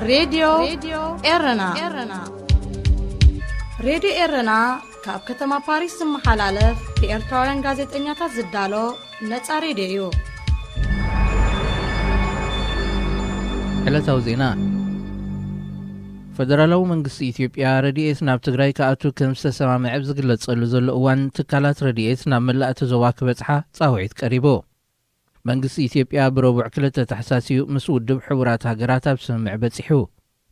ሬድዮ ኤረና። ሬድዮ ኤረና ካብ ከተማ ፓሪስ ዝመሓላለፍ ብኤርትራውያን ጋዜጠኛታት ዝዳሎ ነጻ ሬድዮ እዩ። ዕለታዊ ዜና። ፈደራላዊ መንግስቲ ኢትዮጵያ ረድኤት ናብ ትግራይ ክኣቱ ከም ዝተሰማምዐ ኣብ ዝግለጸሉ ዘሎ እዋን፣ ትካላት ረድኤት ናብ መላእ እቲ ዞባ ክበጽሓ ጻውዒት ቀሪቡ። መንግስቲ ኢትዮጵያ ብረቡዕ ክልተ ታሕሳስ እዩ ምስ ውድብ ሕቡራት ሃገራት ኣብ ስምምዕ በጺሑ።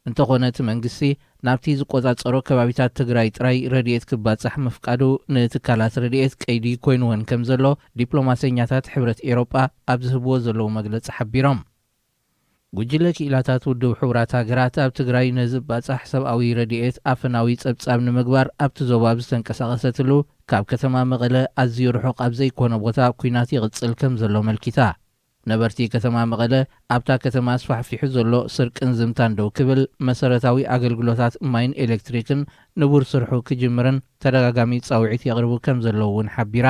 እንተኾነ እቲ መንግስቲ ናብቲ ዝቆጻጸሮ ከባቢታት ትግራይ ጥራይ ረድኤት ክባጻሕ ምፍቃዱ ንትካላት ረድኤት ቀይዲ ኮይኑወን ከም ዘሎ ዲፕሎማሰኛታት ሕብረት ኤሮጳ ኣብ ዝህብዎ ዘለዉ መግለጺ ሓቢሮም። ጉጅለ ክኢላታት ውድብ ሕቡራት ሃገራት ኣብ ትግራይ ነዚ ባጻሕ ሰብኣዊ ረድኤት ኣፈናዊ ጸብጻብ ንምግባር ኣብቲ ዞባ ኣብ ዝተንቀሳቐሰትሉ ካብ ከተማ መቐለ ኣዝዩ ርሑቕ ኣብ ዘይኮነ ቦታ ኲናት ይቕጽል ከም ዘሎ ኣመልኪታ። ነበርቲ ከተማ መቐለ ኣብታ ከተማ ኣስፋሕፊሑ ዘሎ ስርቅን ዝምታን ደው ክብል፣ መሰረታዊ ኣገልግሎታት ማይን ኤሌክትሪክን ንቡር ስርሑ ክጅምርን ተደጋጋሚ ጻውዒት የቕርቡ ከም ዘለዉ እውን ሓቢራ።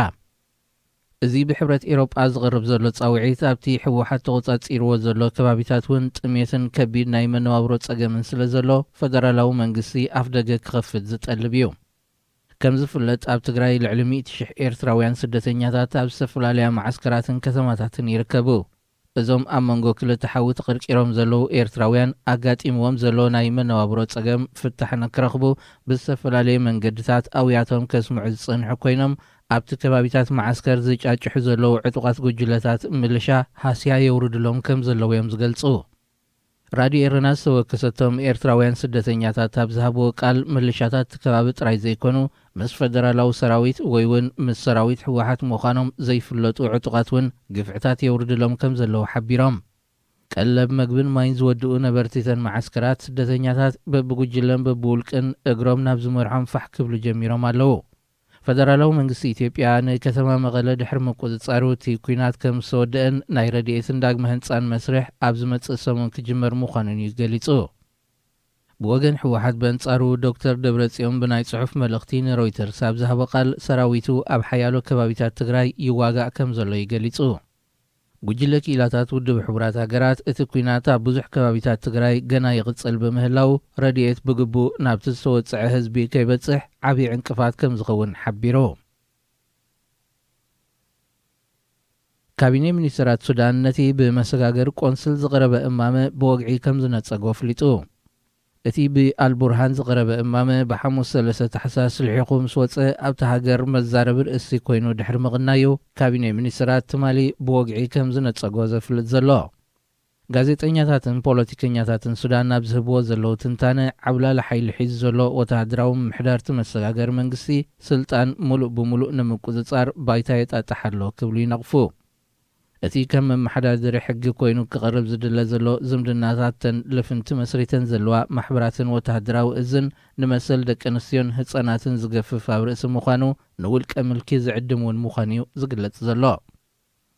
እዚ ብሕብረት ኤሮጳ ዝቕርብ ዘሎ ጻውዒት ኣብቲ ህወሓት ተቖጻጺርዎ ዘሎ ከባቢታት እውን ጥሜትን ከቢድ ናይ መነባብሮ ጸገምን ስለ ዘሎ ፈደራላዊ መንግስቲ ኣፍደገ ክኸፍት ዝጠልብ እዩ። ከም ዝፍለጥ ኣብ ትግራይ ልዕሊ ሚእቲ ሽሕ ኤርትራውያን ስደተኛታት ኣብ ዝተፈላለያ መዓስከራትን ከተማታትን ይርከቡ። እዞም ኣብ መንጎ ክልተ ሓዊ ተቐርቂሮም ዘለዉ ኤርትራውያን ኣጋጢምዎም ዘሎ ናይ መነባብሮ ጸገም ፍታሕ ንክረኽቡ ብዝተፈላለየ መንገድታት ኣውያቶም ከስምዑ ዝጸንሑ ኮይኖም ኣብቲ ከባቢታት መዓስከር ዝጫጭሑ ዘለዉ ዕጡቓት ጉጅለታት ምልሻ ሃስያ የውርድሎም ከም ዘለዉ እዮም ዝገልጹ። ራድዮ ኤረና ዝተወከሰቶም ኤርትራውያን ስደተኛታት ኣብ ዝሃብዎ ቃል፣ ምልሻታት እቲ ከባቢ ጥራይ ዘይኮኑ፣ ምስ ፈደራላዊ ሰራዊት ወይ እውን ምስ ሰራዊት ህወሓት ምዃኖም ዘይፍለጡ ዕጡቓት እውን ግፍዕታት የውርድሎም ከም ዘለዉ ሓቢሮም። ቀለብ፣ መግብን ማይን ዝወድኡ ነበርቲተን መዓስከራት፣ ስደተኛታት በብጉጅለን በብውልቅን እግሮም ናብ ዝመርሖም ፋሕ ክብሉ ጀሚሮም ኣለዉ። ፈደራላዊ መንግስቲ ኢትዮጵያ ንከተማ መቐለ ድሕሪ ምቁጽጻሩ፣ እቲ ኲናት ከም ዝተወደአን ናይ ረድኤትን ዳግመ ህንጻን መስርሕ ኣብ ዝመጽእ ሰሙን ክጅመር ምዃኑን እዩ ገሊጹ። ብወገን ህወሓት በንጻሩ፣ ዶክተር ደብረጽዮን ብናይ ጽሑፍ መልእኽቲ ንሮይተርስ ኣብ ዝሃቦ ቃል፣ ሰራዊቱ ኣብ ሓያሎ ከባቢታት ትግራይ ይዋጋእ ከም ዘሎ እዩ ገሊጹ። ጉጅለ ክኢላታት ውድብ ሕቡራት ሃገራት፣ እቲ ኲናት ኣብ ብዙሕ ከባቢታት ትግራይ ገና ይቕጽል ብምህላው፣ ረድኤት ብግቡእ ናብቲ ዝተወጽዐ ህዝቢ ከይበጽሕ ዓብዪ ዕንቅፋት ከም ዝኸውን ሓቢሩ። ካቢኔ ሚኒስተራት ሱዳን ነቲ ብመሰጋገሪ ቆንስል ዝቐረበ እማመ ብወግዒ ከም ዝነጸጎ ኣፍሊጡ። እቲ ብኣልቡርሃን ዝቐረበ እማመ ብሓሙስ ሰለስተ ታሕሳስ ልሒኹ ምስ ወጸ ኣብታ ሃገር መዛረቢ ርእሲ ኮይኑ ድሕሪ ምቕናዩ፣ ካቢኔ ሚኒስተራት ትማሊ ብወግዒ ከም ዝነጸጎ ዘፍልጥ ዘሎ። ጋዜጠኛታትን ፖለቲከኛታትን ሱዳን ኣብ ዝህብዎ ዘለዉ ትንታነ፣ ዓብላሊ ሓይሊ ሒዙ ዘሎ ወተሃደራዊ ምምሕዳር እቲ መሰጋገሪ መንግስቲ፣ ስልጣን ሙሉእ ብሙሉእ ንምቁጽጻር ባይታ የጣጥሕ ኣሎ ክብሉ ይነቕፉ። እቲ ከም መመሓዳድሪ ሕጊ ኮይኑ ክቐርብ ዝድለ ዘሎ ዝምድናታት፣ ተን ልፍንቲ መስሪተን ዘለዋ ማሕበራትን ወተሃደራዊ እዝን ንመሰል ደቂ ኣንስትዮን ህጻናትን ዝገፍፍ ኣብ ርእሲ ምዃኑ፣ ንውልቀ ምልኪ ዝዕድም እውን ምዃኑ እዩ ዝግለጽ ዘሎ።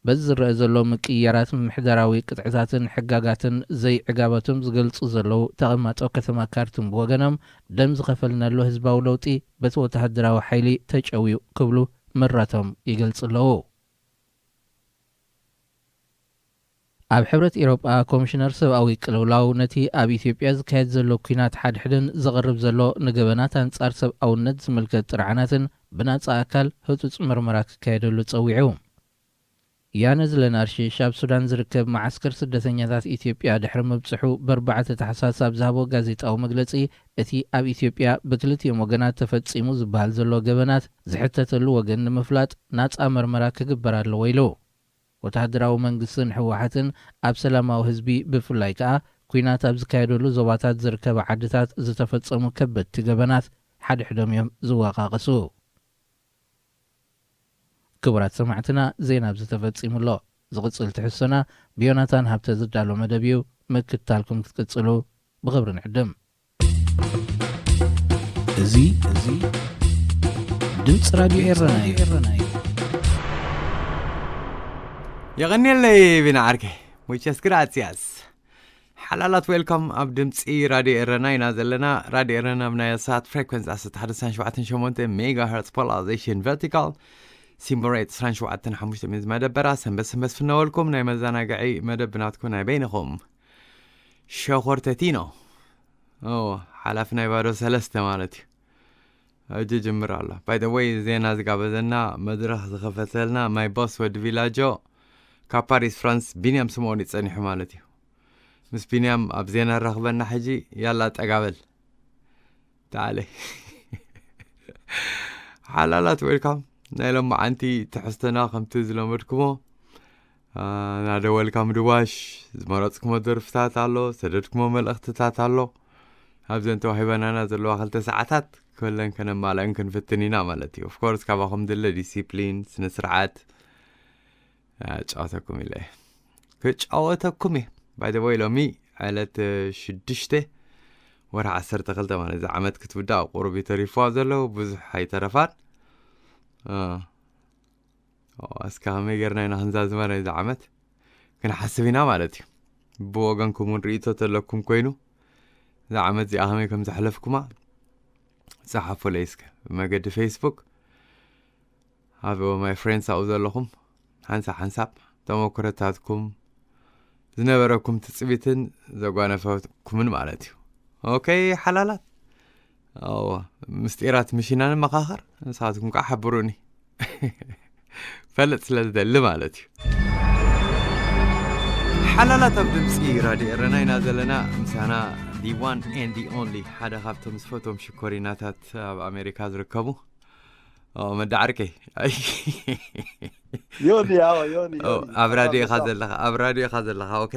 በዚ ዝረአ ዘሎ ምቅይያራት ምምሕዳራዊ ቅጥዕታትን ሕጋጋትን ዘይዕጋበቶም ዝገልጹ ዘለዉ ተቐማጦ ከተማ ካርቱም ብወገኖም፣ ደም ዝኸፈልናሉ ህዝባዊ ለውጢ በቲ ወተሃደራዊ ሓይሊ ተጨውዩ ክብሉ ምራቶም ይገልጹ ኣለዉ። ኣብ ሕብረት ኤውሮጳ ኮሚሽነር ሰብኣዊ ቅልውላው ነቲ ኣብ ኢትዮጵያ ዝካየድ ዘሎ ኲናት ሓድሕድን ዝቐርብ ዘሎ ንገበናት ኣንጻር ሰብኣውነት ዝምልከት ጥርዓናትን ብናጻ ኣካል ህጹጽ መርመራ ክካየደሉ ጸዊዑ። ያነዝ ለናርሺሽ ኣብ ሱዳን ዝርከብ መዓስከር ስደተኛታት ኢትዮጵያ ድሕሪ ምብጽሑ፣ ብኣርባዕተ ታሕሳስ ኣብ ዝሃቦ ጋዜጣዊ መግለጺ፣ እቲ ኣብ ኢትዮጵያ ብክልቲኦም ወገናት ተፈጺሙ ዝበሃል ዘሎ ገበናት ዝሕተተሉ ወገን ንምፍላጥ ናጻ መርመራ ክግበር ኣለዎ ኢሉ። ወተሃደራዊ መንግስትን ህወሓትን ኣብ ሰላማዊ ህዝቢ፣ ብፍላይ ከኣ ኲናት ኣብ ዝካየደሉ ዞባታት ዝርከባ ዓድታት ዝተፈጸሙ ከበድቲ ገበናት ሓድሕዶም እዮም ዝወቃቀሱ። ክቡራት ሰማዕትና፣ ዜና ኣብዚ ተፈጺሙ ኣሎ። ዝቕጽል ትሕዝቶና ብዮናታን ሃብተ ዝዳሎ መደብ እዩ። ምክትታልኩም ክትቅጽሉ ብኽብሪ ንዕድም። እዚ፣ እዚ ድምፂ ራድዮ ኤረና እዩ። የቐንየለይ ቢና ዓርከይ። Muchas gracias። ሓላላት፣ ዌልካም ኣብ ድምፂ ራድዮ ኤረና ኢና ዘለና። ራድዮ ኤረና ኣብ ናይ ሰዓት ፍሬኩንስ ዓሰርተ ሓደ ነጥቢ ሸሞንተ ሜጋ ሄርትስ ፖላራይዜሽን ቨርቲካል፣ ሲምቦል ሬት ዕስራን ሸውዓተን ሓሙሽተ ሚእቲ መደበራ፣ ሰንበት ሰንበት ፍነወልኩም ናይ መዘናግዒ መደብ ናትኩም ናይ በይንኹም ሸኾር ተቲኖ። ኦ፣ ሓላፊ ናይ ባዶ ሰለስተ ማለት እዩ። ሕጂ ጅምር ኣሎ። By the way፣ ዜና ዝጋበዘና፣ መድረኽ ዝኸፈተልና ማይ ቦስ ወዲ ቪላጆ ካብ ፓሪስ ፍራንስ ቢንያም ስምኦን እዩ ጸኒሑ ማለት እዩ። ምስ ቢንያም ኣብ ዜና ንራኽበና ሕጂ። ያላ ጠጋበል። ተዓለ። ሓላላት፣ ዌልካም። ናይ ሎማዓንቲ ትሕዝቶና ከምቲ ዝለመድኩሞ፣ አ፣ ናደ ዌልካም ድዋሽ፣ ዝመረጽኩሞ ደርፍታት ኣሎ፣ ሰደድኩሞ መልእኽትታት ኣሎ። ኣብዘን ተዋሂበናና ዘለዋ ክልተ ሰዓታት ኩለን ከነማልአን ክንፍትን ኢና ማለት እዩ። Of course፣ ካባኹም ድለ ዲሲፕሊን፣ ስነ ስርዓት፣ አ፣ ጫወተኩም ኢለ እየ። ክጫወተኩም እየ። By the way፣ ሎሚ ዕለት ሽዱሽተ ወርሒ ዓሰርተ ክልተ ማለት እዚ ዓመት ክትውዳእ ቁሩብ እዩ ተሪፍዋ ዘሎ፣ ብዙሕ ኣይተረፋን። አ፣ ኦ፣ እስከ ከመይ ጌርና ኢና ክንዛዝማ ናይዚ ዓመት? ክንሓስብ ኢና ማለት እዩ። ብወገንኩም እውን ርእይቶ ተለኩም ኮይኑ፣ እዛ ዓመት እዚኣ ከመይ ከም ዘሕለፍኩማ ጸሓፉለይ እስከ ብመገዲ ፌስቡክ። ኣብ ማይ ፍሬንድስ ኣብኡ ዘለኹም ሓንሳብ ሓንሳብ ተመክሮታትኩም፣ ዝነበረኩም ትጽቢትን ዘጓነፈኩምን ማለት እዩ። ኦኬ ሓላላት፣ ኣዎ፣ ምስጢራት ምሽ ኢና ንመኻኸር፣ ንስኻትኩም ከዓ ሓብሩኒ። ፈልጥ ስለ ዝደሊ ማለት እዩ። ሓላላት ኣብ ድምፂ ራድዮ ኤረና ኢና ዘለና። ምሳና the one and the only፣ ሓደ ካብቶም ዝፈትዎም ሽኮሪናታት ኣብ ኣሜሪካ ዝርከቡ። ኦ፣ መዳ ዓርከይ። ኣይ። ዮኒ፣ ኣዎ፣ ዮኒ፣ ኦ፣ ዮኒ። ኣብ ራድዮ ኢኻ ዘለኻ፣ ኣብ ራድዮ ኢኻ ዘለኻ፣ ኦኬ?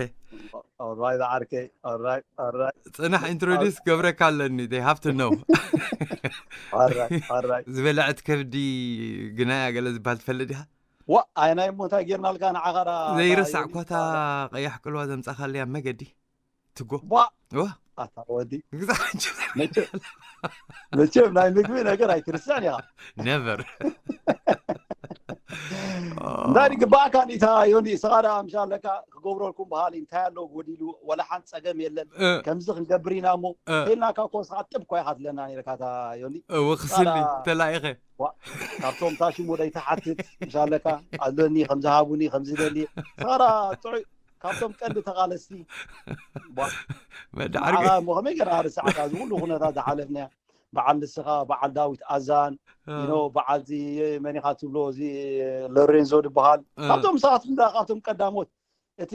ኦራይት፣ ዓርከይ፣ ኦራይት፣ ኦራይት። ጽናሕ፣ ኢንትሮዲስ ክገብረካ ኣለኒ፣ they have to know። ኦራይት፣ ኦራይት። ዝበልዐት ከብዲ ግናያ ገለ ዝበሃል ትፈልጥ ዲኻ? ዋ፣ ኣይ፣ ናይ እሞ እንታይ ጌርናልካ ንዓኻ ዳ-፣ ዘይርሳዕ ዳ-፣ ኮታ ቀያሕ ቅልዋ ዘምጻኻለያ መገዲ። ትጎ። ቧ! ዋ! ኣታ ወዲ። ግዛዕ እንጂ። መቸም፣ መቸም ናይ ምግቢ ነገር ኣይትርስዕን ኢኻ። ነቨር። እንታይ ድግባእካ ኒታ ዮኒ፣ ስኻ ደኣ ምሻ ኣለካ ክገብረልኩም በሃሊ እንታይ ኣሎ ጎዲሉ፣ ወላ ሓንቲ ጸገም የለን። እ። ከምዚ ክንገብር ኢና እሞ፣ እ። ተልናካ እኮ ስኻ ጥብ እኮ ኢኻ ትለና ነይርካ እታ ዮኒ። እ፣ ወኽስኒ፣ ሳራ ተላኢኸ። ዋ፣ ካብቶም ታሽሙ ደይትሓትት፣ ምሻ ኣለካ፣ ኣለኒ፣ ከምዚ ሃቡኒ፣ ከምዚ ደሊ። ስኻ ደኣ ጥዑይ፣ ካብቶም ቀንዲ ተቓለስቲ። ባ-፣ መዳዕርገ። ንዓኻ እሞ ከመይ ገይርና ርስዓካ? እዚ ኩሉ ኩነታት ዝሓለፍናዮ። በዓል ንስኻ፣ በዓል ዳዊት ኣዛን፣ እ። ዩ ኖ፣ በዓል እዚ መን ኢኻ ትብሎ፣ እዚ ሎሬንዞ ዝበሃል። እ። ካብቶም ሰባት እንዳ፣ ካብቶም ቀዳሞት። እቲ፣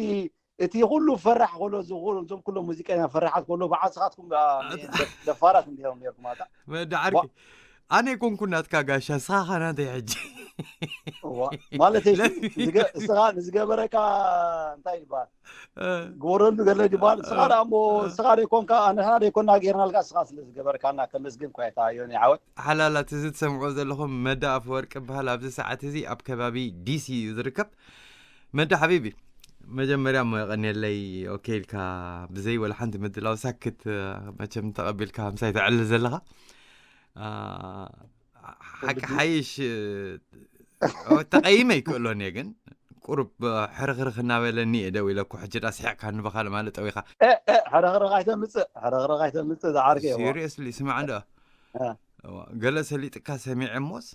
እቲ ኩሉ ፈራሕ ከሎ፣ እዚ ኩሉ፣ እዞም ኩሎም ሙዚቀኛ ፈራሓት ከሎ፣ በዓል ንስኻትኩም፣ ኣ፣ ኣት-፣ ደ-፣ ደፋራት እንዲኹም ነይርኩም፣ ኣታ። መዳዕርገ። ዋ-፣ ኣነ ኣይኮንኩን ናትካ ጋሻ፣ ንስኻ ኸ ናተይ ሕጂ። እዋ፣ ማለት እዩ፣ ለ-፣ ንዝገ-፣ እስኻ ንዝገበረካ እንታይ ይበሃል? እ። ግበረሉ ገለ ይበሃል። እስኻ እ። ደኣ እሞ፣ እ። እስኻ ደይኮንካ፣ ኣነና ደይኮንና ጌርናልካ፣ እስኻ ስለ ዝገበርካና ከመስግን እኳ እየ፣ እታ ዮኒ ዓወት። ሓላላት፣ እዚ ትሰምዕዎ ዘለኹም መዳ ኣፈወርቂ ይበሃል። ኣብዚ ሰዓት እዚ ኣብ ከባቢ ዲሲ እዩ ዝርከብ። መዳ ሓቢቢ፣ መጀመርያ እሞ የቐንየለይ፣ ኦኬ ኢልካ ብዘይ ወላ ሓንቲ ምድላው ሳክት፣ መቸም ተቐቢልካ ምሳይ ተዕልል ዘለኻ። አ፣ ሓቂ ሓይሽ፣ ኦ፣ ተቐይመ ይክእሎን እየ፣ ግን ቁሩብ ሕርኽርኽ እናበለኒ እየ ደው ኢለ እኮ። ሕጂ ዳ ስሒቕካኒ ብኻልእ ማለት ጠዊኻ። እ፣ እ፣ ሕርኽርኽ ኣይተምጽእ፣ ሕርኽርኽ ኣይተምጽእ፣ ዝዓርከ እየ። ሲሪየስሊ፣ ስማዕ እንዶ። እ። እዋ፣ ገለ ሰሊጥካ ሰሚዐ እሞስ፣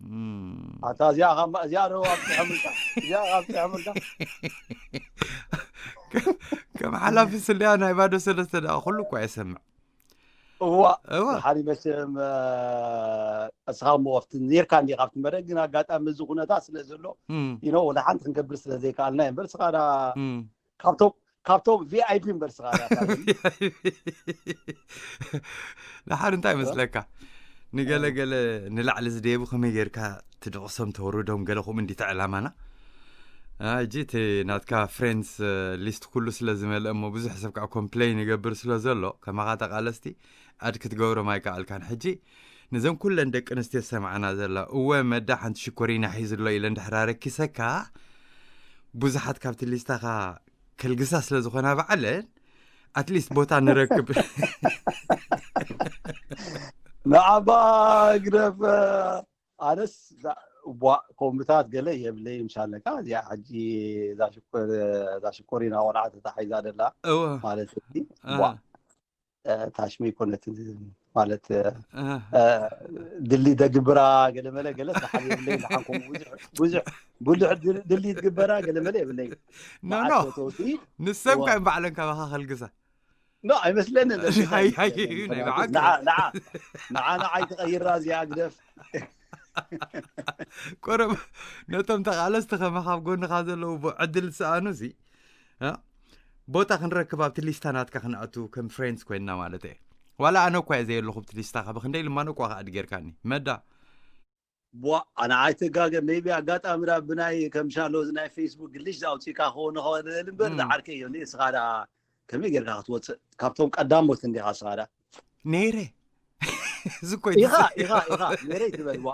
እም። ኣታ እዚኣ ኻብ፣ እዚኣ ዶ ኣብፅሐምልካ? እዚኣ ኣብፅሐምልካ? ከም ሓላፊ ስልያ ናይ ባዶ ሰለስተ ደኣ ኩሉ እኳ የሰምዕ። እዋ፣ እዋ። ድሓሪ መቸም፣ እ፣ እስኻ እሞ ኣብቲ ነይርካ እንዲኻ ኣብቲ መደብ፣ ግን ኣጋጣሚ እዚ ኩነታት ስለ ዘሎ፣ እም። ዩ ኖ፣ ወላ ሓንቲ ክንገብር ስለ ዘይከኣልና እምበር፣ እስኻ ዳ-፣ እም። ካብቶም፣ ካብቶም ቪ ኣይ ፒ እምበር፣ እስኻ ዳ-፣ ድሓር እንታይ እ? መስለካ? ንገለ እ። ገለ ንላዕሊ ዝደየቡ ከመይ ጌርካ ትድቕሶም ተውርዶም፣ ገለ ከምኡ እንዲቲ ዕላማና። አ፣ ሕጂ እቲ ናትካ ፍሬንድስ፣ እ፣ ሊስት ኩሉ ስለ ዝመልአ እሞ ብዙሕ ሰብ ከዓ ኮምፕሌን ይገብር ስለ ዘሎ፣ ከማኻ ተቓለስቲ ኣድ ክትገብሮም ኣይከኣልካን። ሕጂ ነዘን ኩለን ደቂ ኣንስትዮ ዝሰምዓና ዘላ፣ እወ መዳ ሓንቲ ሽኮሪና ሒዙ ኣሎ ኢለን ድሕር ኣረኪሰካ፣ ብዙሓት ካብቲ ሊስታኻ ከልግሳ ስለ ዝኾና ባዕለን፣ ኣትሊስት ቦታ ንረክብ። ንዓባ ግደፍ፣ ኣነስ ዛ-፣ ቧ፣ ኮምታት ገለ የብለይ ምሻለካ። እዚኣ ሕጂ እዛ ሽኮር-፣ እዛ ሽኮሪና ቆልዓ ተታሒዛ ደላ እወ። ማለት እዚ፣ ኣሃ። ቧ፣ እ፣ ታሽሚ ይኮነትን ማለት፣ እ፣ ኣሃ። እ፣ ድሊ ደግብራ ገለ መለ ገለ ሰሓብ የብለይ። ዝሓንኩም ብዙሕ፣ ብዙሕ፣ ብዙሕ ድል-፣ ድሊ ትግበራ ገለ መለ የብለይ። ኖ፣ ኖ። መዓት ፈተውቲ። ንሰብ እወ። ካብ ባዕለን ካባኻ ከልግሳ። ኖ ኣይመስለንን። ሃይ፣ ሃይ፣ ናይ ብሓቂ። ንዓ ንዓ ንዓ ንዓ ኣይትቐይራ እዚኣ ግደፍ። ቆረብ ነቶም ተቓለስቲ ከማኻ ኣብ ጎንኻ ዘለዉ ብ- ዕድል ዝሰኣኑ ሲ እ? ቦታ ክንረክብ ኣብቲ ሊስታ ናትካ ክንኣቱ ከም ፍሬንድስ ኮይንና ማለት እየ። ዋላ ኣነ እኳ እየ ዘየለኹ ኣብቲ ሊስታኻ፣ ብክንደይ ልማኖ እኳ ከኣድ ጌርካኒ መዳ። ቧ ኣነ ኣይትጋገ ሜቢ ኣጋጣሚ ዳ ብናይ ከም ሻሎ እዚ ናይ ፌስቡክ ግልሽ ኣውፂእካ ክኸውን ኸእል እምበር እም። ዝዓርከ እዮ ንስኻ ዳ ከመይ ጌርካ ክትወፅእ ካብቶም ቀዳሞት እንዲኻ ስኻ ዳ ነይረ እዚ እኮ ኢኻ ኢኻ ኢኻ ነይረ ትበል ቧ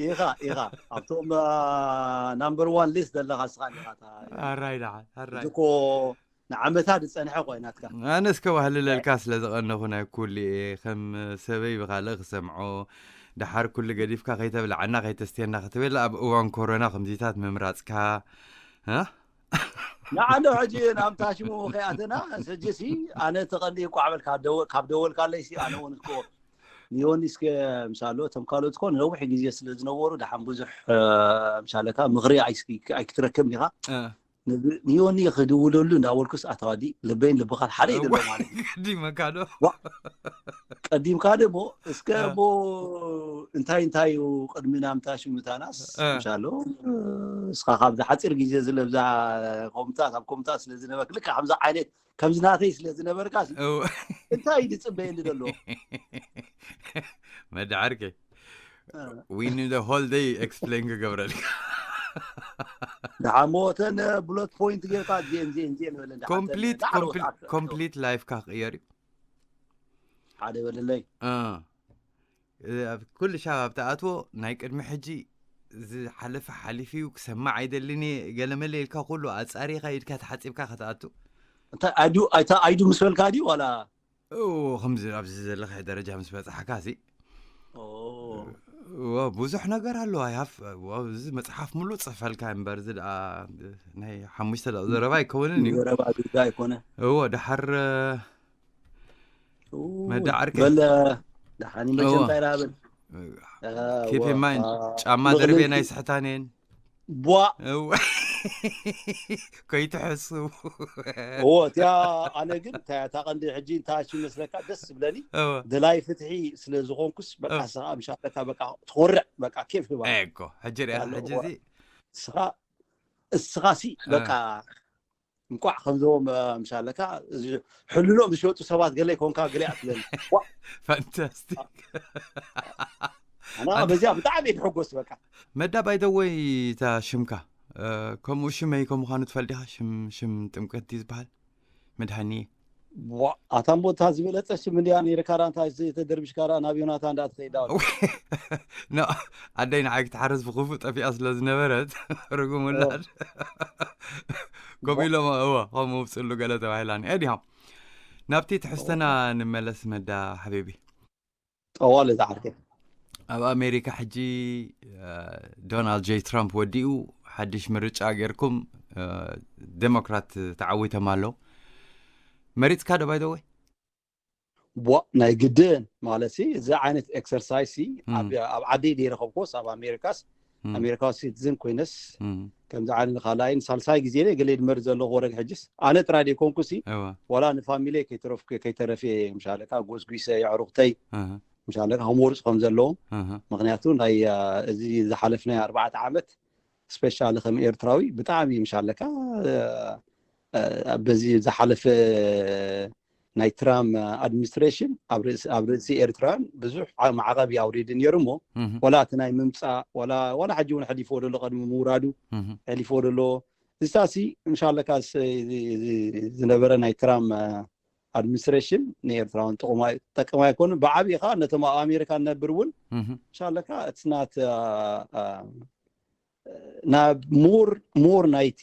ኢኻ ኢኻ ኣብቶም ናምበር ዋን ሊስት ዘለኻ ስኻ ኢኻ እታ ኣራይ ደሓን ኣራይ እዚ እኮ ንዓመታት ዝፀንሐ እኮ እዩ ናትካ ኣነ እስከ ባህልለልካ ስለ ዝቐነኹ ናይ ኩሉ እየ ከም ሰበይ ብኻልእ ክሰምዖ ደሓር ኩሉ ገዲፍካ ከይተብልዓና ከይተስትየና ክትብል ኣብ እዋን ኮሮና ከምዚታት ምምራፅካ እ? ንዓዶ ሕጂ ናብ ታሽሙ ከይኣተና ሕጂ ሲ ኣነ ተቐንዲ እኳ ዓበል ካብ ደወ- ካብ ደወልካለይ ሲ ኣነ እውን እኮ ንዮኒ እስከ ምሳሎ እቶም ካልኦት እኮ ነዊሕ ግዜ ስለ ዝነበሩ ደሓን ብዙሕ እ፣ ምሻለካ ምኽሪ ኣይስ- ኣይክትረክብ ኢኻ እ። ንብ- ንዮኒ ክድውለሉ እንዳበልኩስ ኣታዋዲ ልበይን ልብኻን ሓደ እዩ ዘሎ ማለት እዩ ቀዲመካ ዶ ቀዲምካ ደሞ እስከ እ። እሞ እንታይ እንታይ እዩ ቅድሚ ናምታ ሽምታናስ እ። ምሻሎ እስኻ ካብዚ ሓፂር ግዜ ዝለብዛ ኮምታት ኣብ ኮምታት ስለ ዝነበርክ ልካ ከምዚ ዓይነት ከምዚ ናተይ ስለ ዝነበርካ ሲ እው። እንታይ እዩ ዝፅበየኒ ዘሎ መዳዓርከይ we need a whole day explain ክገብረልካ ደሓሞ እተን ብሎት ፖይንት ጌርካ ዜን ዜን ዜን በለ complete complete life ካ ክቅየር እዩ ሓደ በለለይ እ። ኣብ ኩሉ ሻብ ኣብ ተኣትዎ ናይ ቅድሚ ሕጂ ዝሓለፈ ሓሊፉ እዩ ክሰማዕ ኣይደልን እየ ገለመለ ኢልካ ኩሉ ኣጻሪኻ ኢድካ ተሓፂብካ ከተኣቱ እንታይ ኣይዱ ኣይታ ኣይዱ ምስ በልካ ድዩ ዋላ እዎ ከምዚ ኣብዚ ዘለኻዮ ደረጃ ምስ በፃሕካ ሲ ኦ፣ እዎ ብዙሕ ነገር ኣሎ ኣይሃፍ እዚ መፅሓፍ ሙሉእ ፅፈልካ እምበር እዚ ደኣ ናይ ሓሙሽተ ደቂ ዘረባ ኣይከውንን እዩ ዘረባ ዱዳ ኣይኮነ እዎ ደሓር ኡ፣ መዳ ዓርከይ። በለ ደሓኒ መቸም እዎ። እንታይ ዳብል keep in mind ጫማ ደርቤ ናይ ስሕታን እየን ቧ እወ። ከይትሕስቡ እዎ እቲያ ኣነ ግን እታ እታ ቀንዲ ሕጂ እንታይ መስለካ ደስ ዝብለኒ እወ። ደላይ ፍትሒ ስለ ዝኾንኩስ በቃ እወ። ስኻ ምሻለካ በቃ ትኾርዕ በቃ ኬፍ ህባ እኮ ሕጂ ሪኣ ያለው ሕጂ እዋ። እዚ ስኻ እስኻሲ በቃ እንቋዕ ከምዞም ምሻለካ ሕልኖም ዝሸጡ ሰባት ገለ ይኮንካ ገለ ኣትለኒ fantastic ኣና በዚኣ ብጣዕሚ እየ ዝሕጎስ በቃ መዳ ባይደወይ እታ ሽምካ እ፣ ከምኡ ሽመይ ከም ምዃኑ ትፈልጥ ዲኻ ሽም ሽም ጥምቀት ድዩ ዝበሃል መድሃኒ ዋ፣ ኣታ እምቦ እታ ዝበለፀ ሽም እንዲያ ነይርካ ዳ እንታይ ተደርቢሽካ ዳ ናብ ዮናታ እንዳ ትኸይዳ ኖ ኣደይ ንዓይ ክትሓርስ ብክፉእ ጠፊኣ ስለ ዝነበረት ርጉም ውላድ ከምኡ ኢሎም እወ ከምኡ ውፅሉ ገለ ተባሂላኒ ኤዲሃም ናብቲ ትሕዝተና ንመለስ መዳ ሓቢቢ ጠዋል እዛ ዓርከይ ኣብ ኣሜሪካ ሕጂ እ፣ ዶናልድ ጄ ትራምፕ ወዲኡ ሓድሽ ምርጫ ጌርኩም እ፣ ዴሞክራት ተዓዊቶም ኣለዉ መሪፅካ ዶ ባይደወይ ቧ ናይ ግድን ማለት ሲ እዚ ዓይነት ኤክሰርሳይዝ ሲ ም። ኣብ ኣብ ዓዲ ደይረኸብኮስ ኣብ ኣሜሪካስ ም፣ ኣሜሪካዊ ሲቲዝን ኮይነስ ም፣ ከምዚ ዓይነት ካልኣይን ሳልሳይ ግዜ ነ ገለ ድመር ዘለኹ ወረግ ሕጅስ ኣነ ጥራይ ደይኮንኩ ሲ እወ ዋላ ንፋሚሊ ከይተረፍ ከይተረፈ ምሻለካ ጎስጉሰ የዕሩኽተይ እህ፣ ምሻለካ ክመርፁ ከም ዘለዎም እህ፣ ምክንያቱ ናይ አ፣ እዚ ዝሓለፍናይ ኣርባዕተ ዓመት ስፔሻሊ ከም ኤርትራዊ ብጣዕሚ ምሻለካ አ፣ አ፣ በዚ ዝሓለፈ ናይ ትራም ኣድሚኒስትሬሽን ኣብ ርእሲ ኣብ ርእሲ ኤርትራውያን ብዙሕ ዓ- ማዕቐብ እዩ ኣውሪዱ ነይሩ እሞ እህ፣ ወላ እቲ ናይ ምምፃእ ወላ ወላ ሕጂ እውን ሕሊፍዎ ዘሎ ቅድሚ ምውራዱ እህ፣ ሕሊፍዎ ዘሎ እዚታሲ ምሻለካ ስ- እዚ- እዚ ዝነበረ ናይ ትራም ኣድሚኒስትሬሽን ንኤርትራውን ጥቕማ ጠቅም ኣይኮኑን ብዓብዪ ከዓ ነቶም ኣብ ኣሜሪካ ንነብር እውን እህ፣ ምሻለካ እቲ ናት ናብ ሞር ሞር ናይቲ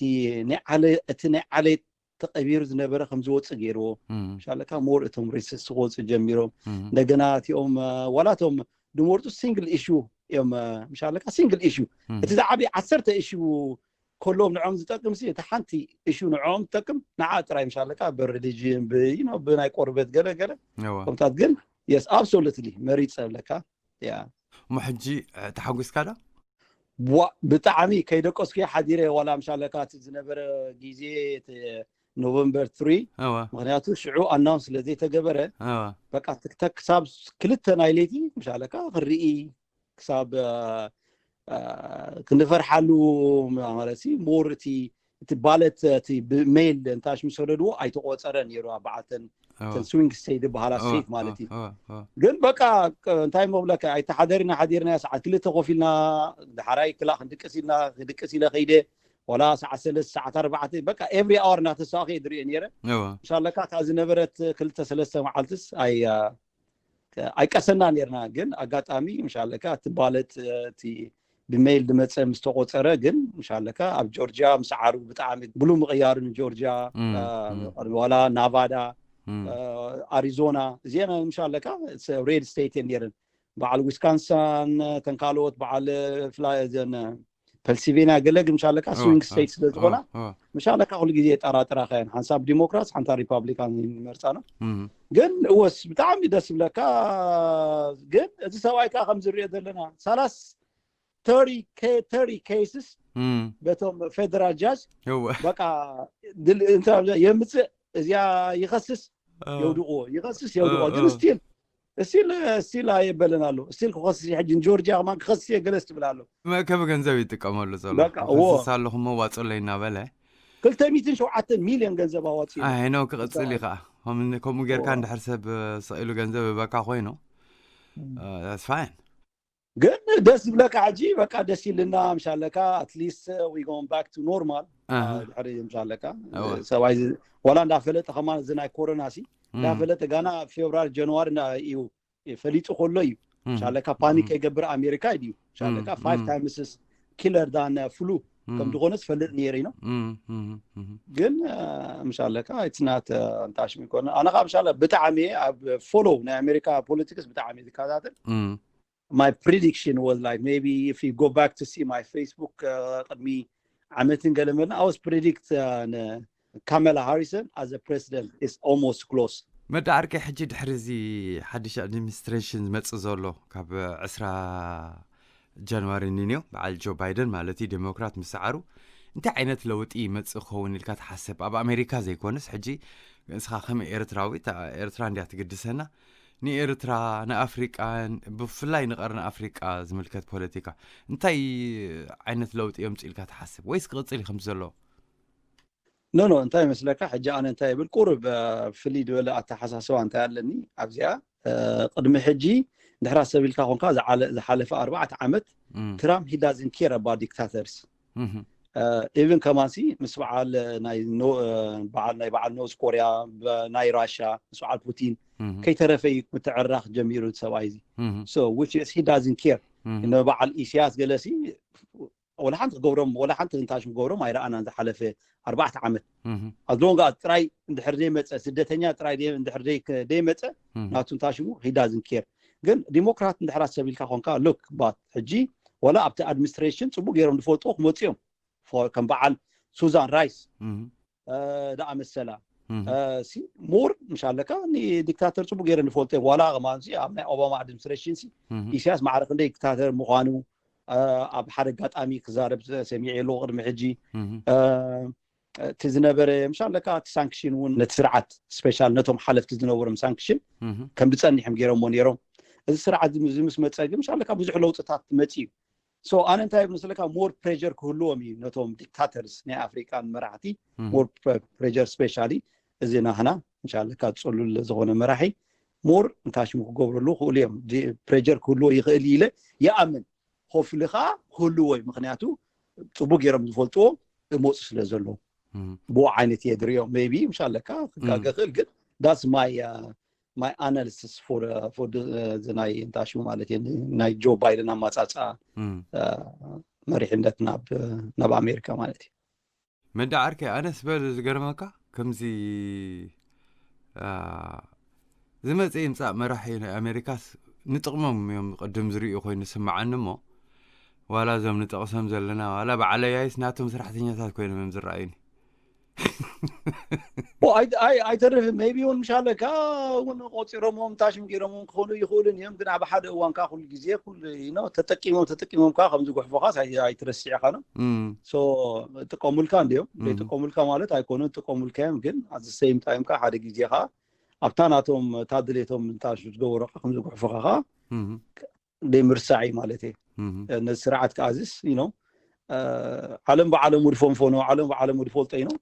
ናይ ዓለ እቲ ናይ ዓሌት ተቐቢሩ ዝነበረ ከም ዝወፅእ ገይርዎ እህ፣ ምሻለካ ሞር እቶም ሬሲስት ክወፁ ጀሚሮም እህ፣ እንደገና እቲኦም አ፣ ዋላ እቶም ድመርፁ ሲንግል ኢሹ እዮም አ፣ ምሻለካ ሲንግል ኢሹ እህ፣ እቲ ዝዓበየ ዓሰርተ ኢሹ ከሎም ንዖም ዝጠቅም ሲ እቲ ሓንቲ ኢሹ ንዖም ትጠቅም ንዓ ጥራይ ምሻለካ ብሪሊጅን ብይኖ ብናይ ቆርበት ገለ ገለ እወ፣ ከምታት ግን የስ ኣብሶሉትሊ መሪፀ ኣለካ ያ እሞ ሕጂ እ፣ ተሓጒስካ ዶ ዋ ብጣዕሚ ከይደቀስኩ ሓዲረ ዋላ ምሻለካ እቲ ዝነበረ ግዜ እቲ ኖቨምበር ትሪ እወ ምክንያቱ ሽዑ ኣናውንስ ስለ ዘይተገበረ እወ በቃ ትክተክ ክሳብ ክልተ ናይ ለይቲ ምሻለካ ክርኢ ክሳብ አ፣ አ፣ ክንፈርሓሉ ማለት ሲ ሞር እቲ እቲ ባለት እቲ ብሜይል እንታሽ ምሰደድዎ ኣይተቆፀረ ነይሩ ኣብ በዓልተን እወ ተን ስዊንግ ስቴት ዝበሃላ እወ ስቴት ማለት እዩ እወ እወ ግን በቃ ቅ- እንታይ መብለካ ኣይተሓደሪና ሓዲርና ሰዓት ክልተ ኮፍ ኢልና ድሓራይ ክላ ክንድቅስ ኢልና ክድቅስ ኢለ ከይደ ወላ ሰዓት ሰለስተ ሰዓት ኣርባዕተ በቃ ኤቭሪ ኣወር እናተሳኸ ድሪኦ ነይረ እወ ምሻለካ እታ ዝነበረት ክልተ ሰለስተ መዓልትስ ኣይ ኣይቀሰና ነርና ግን ኣጋጣሚ ምሻለካ እቲ ባለት እቲ ብሜይል ዝመፀ ምስ ተቆፀረ ግን ምሻለካ ኣብ ጆርጂያ ምስ ዓሩ ብጣዕሚ ብሉ ምቅያሩ ንጆርጂያ እም፣ አ፣ እም፣ ዋላ ናቫዳ እም። አ፣ ኣሪዞና እዚአን ምሻለካ ሬድ ስቴት እየን ነረን በዓል ዊስካንሳን ተንካልኦት በዓል ፍላ- እዘን ፐንሲልቬኒያ ገለ ግን ምሻለካ እወ፣ ስዊንግ እወ፣ ስቴት ስለዝኮና እወ፣ እወ። ምሻለካ ኩሉ ግዜ የጠራጥራካ እየን ሓንሳብ ዲሞክራትስ ሓንታ ሪፓብሊካን ንመርፃና እም፣ ግን እወስ ብጣዕሚ ደስ ይብለካ ግን እዚ ሰብኣይ ከዓ ከም ዝሪኦ ዘለና ሰላሳ ተሪ ኬስስ እም። በቶም ፌደራል ጃጅ እወ በቃ ድል- እንተ- የምፅእ እዚኣ ይኸስስ እወ የውድቅዎ ይኸስስ የውድቅዎ እወ ግን ስቲል ስቲል ስቲል ኣየበለን ኣሎ ስቲል ክኸስስ እዩ ሕጂ ጆርጂያ ከማን ክኸስስ እየ ገለስ ትብል ኣሎ መእከቢ ገንዘብ ይጥቀመሉ ዘሎ በቃ እዎ ክኸስስ ኣለኹ መዋፅለይ እናበለ ክልተ ሚእትን ሸውዓተ ሚልዮን ገንዘብ ኣዋፂኡ ኣሎ ኣይ ነው ክቕፅል እዩ ከዓ ከም- ከምኡ ጌርካ እዎ እንድሕር ሰብ ስቕ ኢሉ ገንዘብ በካ ኮይኑ that's fine ግን ደስ ዝብለካ ሕጂ በቃ ደስ ይልና ምሻለካ ኣትሊስት we going back to normal ኣሃ ድሕሪ ምሻለካ እወ ሰብኣይ ዝ- ዋላ እንዳፈለጠ ከማን እዚ ናይ ኮሮና ሲ እም፣ እንዳፈለጠ ጋና ፌብራሪ ጀንዋሪ እንዳ እዩ ፈሊጡ ከሎ እዩ እም፣ ምሻለካ ፓኒክ እም፣ ከይገብር ኣሜሪካ እዩ እም፣ ምሻለካ ፋይቭ እም፣ ታይምስስ ኪለር ዳን ፍሉ ከም እም፣ ዝኾነ ዝፈልጥ ነይሩ ነው እም፣ እም፣ እም። ግን አ፣ ምሻለካ it's not እንታሽም ይኮነ ኣነ ከዓ ምሻለ ብጣዕሚ ኣብ ፎሎ ናይ ኣሜሪካ ፖለቲክስ ብጣዕሚ ዝከታተል እም፣ my prediction was like maybe if you go back to see my Facebook uh, ቅድሚ ዓመትን ገለ መለ I was predict uh, ካመላ ሃሪሰን as a president is almost close መዳ ዓርከይ ሕጂ ድሕሪ እዚ ሓድሽ ኣድሚኒስትሬሽን ዝመፅእ ዘሎ ካብ ዕስራ ጃንዋሪ ንንዮ በዓል ጆ ባይደን ማለት እዩ ዴሞክራት ምስ ሰዓሩ እንታይ ዓይነት ለውጢ ይመፅእ ክኸውን ኢልካ ትሓስብ ኣብ ኣሜሪካ ዘይኮነስ ሕጂ ንስኻ ከም ኤርትራዊት ኤርትራ እንዲያ ትግድሰና ንኤርትራ ንኣፍሪቃ ብፍላይ ንቀርኒ ኣፍሪቃ ዝምልከት ፖለቲካ እንታይ ዓይነት ለውጢ የምፅእ ኢልካ ትሓስብ ወይስ ክቕፅል እዩ ከምቲ ዘሎ ኖ ኖ እንታይ ይመስለካ ሕጂ ኣነ እንታይ ይብል ቁርብ ፍልይ ዝበለ ኣተሓሳስባ እንታይ ኣለኒ ኣብዚኣ ቅድሚ ሕጂ ድሕራ ሰብ ኢልካ ኮንካ ዝሓለፈ ኣርባዕተ ዓመት ትራምፕ he doesn't care about dictators even ከማንሲ ምስ በዓል ናይ በዓል ናይ በዓል ኖርዝ ኮርያ ናይ ራሻ ምስ በዓል ፑቲን ከይተረፈ እዩ ምትዕራኽ ጀሚሩ ሰብኣይ እዚ so which is he doesn't care ንበዓል ኢሳያስ ገለሲ ወላ ሓንቲ ክገብሮም ወላ ሓንቲ ትንታሽ ክገብሮም ኣይረኣናን ዝሓለፈ ኣርባዕተ ዓመት ኣዝሎንጋ ጥራይ እንድሕር ዘይመፀ ስደተኛ ጥራይ እንድሕር ዘይመፀ ናቱ ትንታሽሙ he doesn't care ግን ዲሞክራት እንድሕር ኣሰቢልካ ኮንካ look but ሕጂ ወላ ኣብቲ ኣድሚኒስትሬሽን ፅቡቅ ገይሮም ዝፈልጥዎ ክመፁ እዮም ከም በዓል ሱዛን ራይስ ደኣ መሰላ more ምሻለካ ንዲክታተር ፅቡቅ ገይረ ንፈልጦ እዮም ዋላ ከማን ኣብ ናይ ኦባማ ኣድሚኒስትሬሽን ኢሳያስ ማዕረ ክንደይ ዲክታተር ምኳኑ ኣብ ሓደ ኣጋጣሚ ክዛረብ ሰሚዐ ኣለዎ ቅድሚ ሕጂ እቲ ዝነበረ ምሻለካ እቲ ሳንክሽን እውን ነቲ ስርዓት ስፔሻል ነቶም ሓለፍቲ ዝነበሮም ሳንክሽን ከም ዝፀኒሖም ገይሮሞ ነይሮም እዚ ስርዓት እዚ ምስ መፀ ግን ምሻለካ ብዙሕ ለውጥታት መፂ እዩ so ኣነ እንታይ መስለካ more pressure ክህልዎም እዩ ነቶም dictators ናይ ኣፍሪቃን መራሕቲ more pressure specially እዚ ናህና ምሻለካ ፅሉል ዝኾነ መራሒ more እንታይ ሽሙ ክገብረሉ ክእሉ እዮም pressure ክህልዎ ይኽእል ኢለ ይኣምን hopefully ከዓ ክህልዎ እዩ ምክንያቱ ፅቡቅ ገይሮም ዝፈልጥዎ እመፁ ስለ ዘለዉ ብኡ ዓይነት እየ ድሪኦ maybe ምሻለካ ክጋገ ክእል ግን that's my my analysis for for ናይ እንታይ ሽሙ ማለት እዩ ናይ ጆ ባይደን ኣማፃፃ መሪሕነት ናብ ኣሜሪካ ማለት እዩ መዳ ዓርከይ ኣነስ በል ዝገርመካ ከምዚ ዝመፅእ ይምፃእ መራሒ ናይ ኣሜሪካስ ንጥቕሞም እዮም ቅድም ዝርእዩ ኮይኑ ዝስምዓኒ እሞ ዋላ እዞም ንጠቕሶም ዘለና ዋላ በዓለያይስ ናቶም ሰራሕተኛታት ኮይኖም እዮም ዝረኣዩኒ ኣይተርፍን። ሜቢ እውን ምሻለካ እውን ቆፂሮሞም ታሽም ገይሮሞም ክኾኑ ይኽእሉን እዮም። ግን ኣብ ሓደ እዋን ከዓ ኩሉ ግዜ ኩሉ you know ተጠቂሞም ተጠቂሞም ከዓ ከምዚ ጉሕፎኻስ ኣይትረስዕ ኢኻ ነው። ሶ ጥቀሙልካ እንዲዮም ዘይጥቀሙልካ ማለት ኣይኮኑን። ጥቀሙልካ እዮም። ግን at the same time ከዓ ሓደ ግዜ ከዓ ኣብታ ናቶም እታ ድሌቶም እንታ ዝገበሮ ከዓ ከምዚ ጉሕፎኻ ከዓ ዘይምርሳዕ እዩ ማለት እዩ። ነዚ ስርዓት ከኣዝስ you know ዓለም ብዓለሙ ድፈንፎኖ ዓለም ብዓለሙ ድፈልጦ you know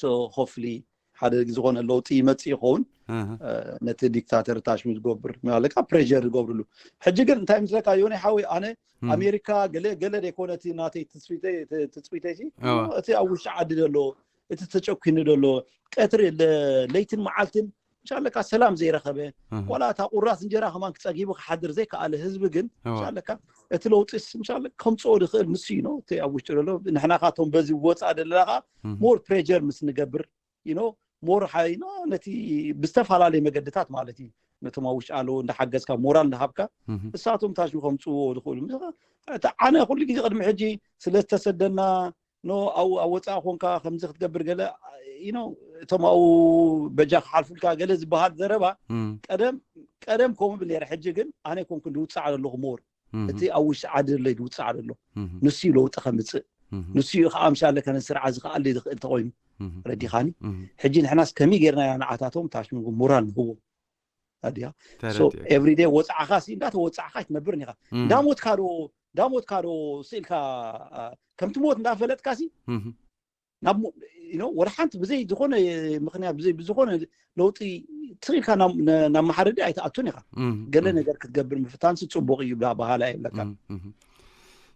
so hopefully ሓደ ዝኾነ ለውጢ ይመፅእ ይኸውን። ነቲ ዲክታተር ታሽሚ ዝገብር ኣለካ ፕሬር ዝገብርሉ። ሕጂ ግን እንታይ ምስለካ ዮኒ ሓወይ፣ ኣነ ኣሜሪካ ገለ ገለ ዘይኮነ እቲ ናተይ ትፅቢተይ እቲ ኣብ ውሽጢ ዓዲ ዘሎ እቲ ተጨኪኑ ዘሎ ቀትሪ ለይትን መዓልትን ምሻለካ ሰላም ዘይረኸበ ዋላ እታ ቁራስ እንጀራ ከማን ክፀጊቡ ክሓድር ዘይከኣለ ህዝቢ ግን ምሻለካ እቲ ለውጢስ ምሻለ ከምፅኦ ዝኽእል ንሱ እዩ ነው እቲ ኣብ ውሽጢ ዘሎ። ንሕና ካቶም በዚ ወፃ ዘለና ከዓ ሞር ፕሬር ምስ ንገብር you know ሞር ሓይና ነቲ ብዝተፈላለየ መገድታት ማለት እዩ ነቶም ኣብ ውሽጢ ኣለዉ እንዳሓገዝካ ሞራል እንዳሃብካ እሳቶም ታሽ ከምፅዎ ዝኽእሉ እቲ ዓነ ኩሉ ግዜ ቅድሚ ሕጂ ስለ ዝተሰደና ኖ ኣብ ወፃኢ ኮንካ ከምዚ ክትገብር ገለ you know እቶም ኣብኡ በጃ ክሓልፉልካ ገለ ዝበሃል ዘረባ ቀደም ቀደም ከምኡ ብል ነረ። ሕጂ ግን ኣነ ኮንኩ ዝውፃዕ ዘለኹ ሞር እቲ ኣብ ውሽጢ ዓዲ ለይ ዝውፃዕ ዘሎ ንሱ እዩ ለውጢ ከምፅእ ንሱ እዩ ከዓ ምሻለ ከነ ስርዓ ዝክኣል ዝኽእል ተኮይኑ ረዲኻኒ። ሕጂ ንሕናስ ከመይ ጌርና ኢና ንዓታቶም ታሽ ሞራል ንህቦ ኣድያ ኤቭሪዴ ወፃዕኻ ሲ እንዳተወፃዕኻ ይትነብር ኒኻ እንዳሞትካ ዶ እንዳሞትካ ዶ ስኢልካ ከምቲ ሞት እንዳፈለጥካ ሲ ናብ ወደ ሓንቲ ብዘይ ዝኾነ ምክንያት ብዘይ ብዝኾነ ለውጢ ትኽኢልካ ናብ መሓረዲ ኣይትኣቱን ኢኻ። ገለ ነገር ክትገብር ምፍታንሲ ፅቡቅ እዩ ብሃላ የብለካ።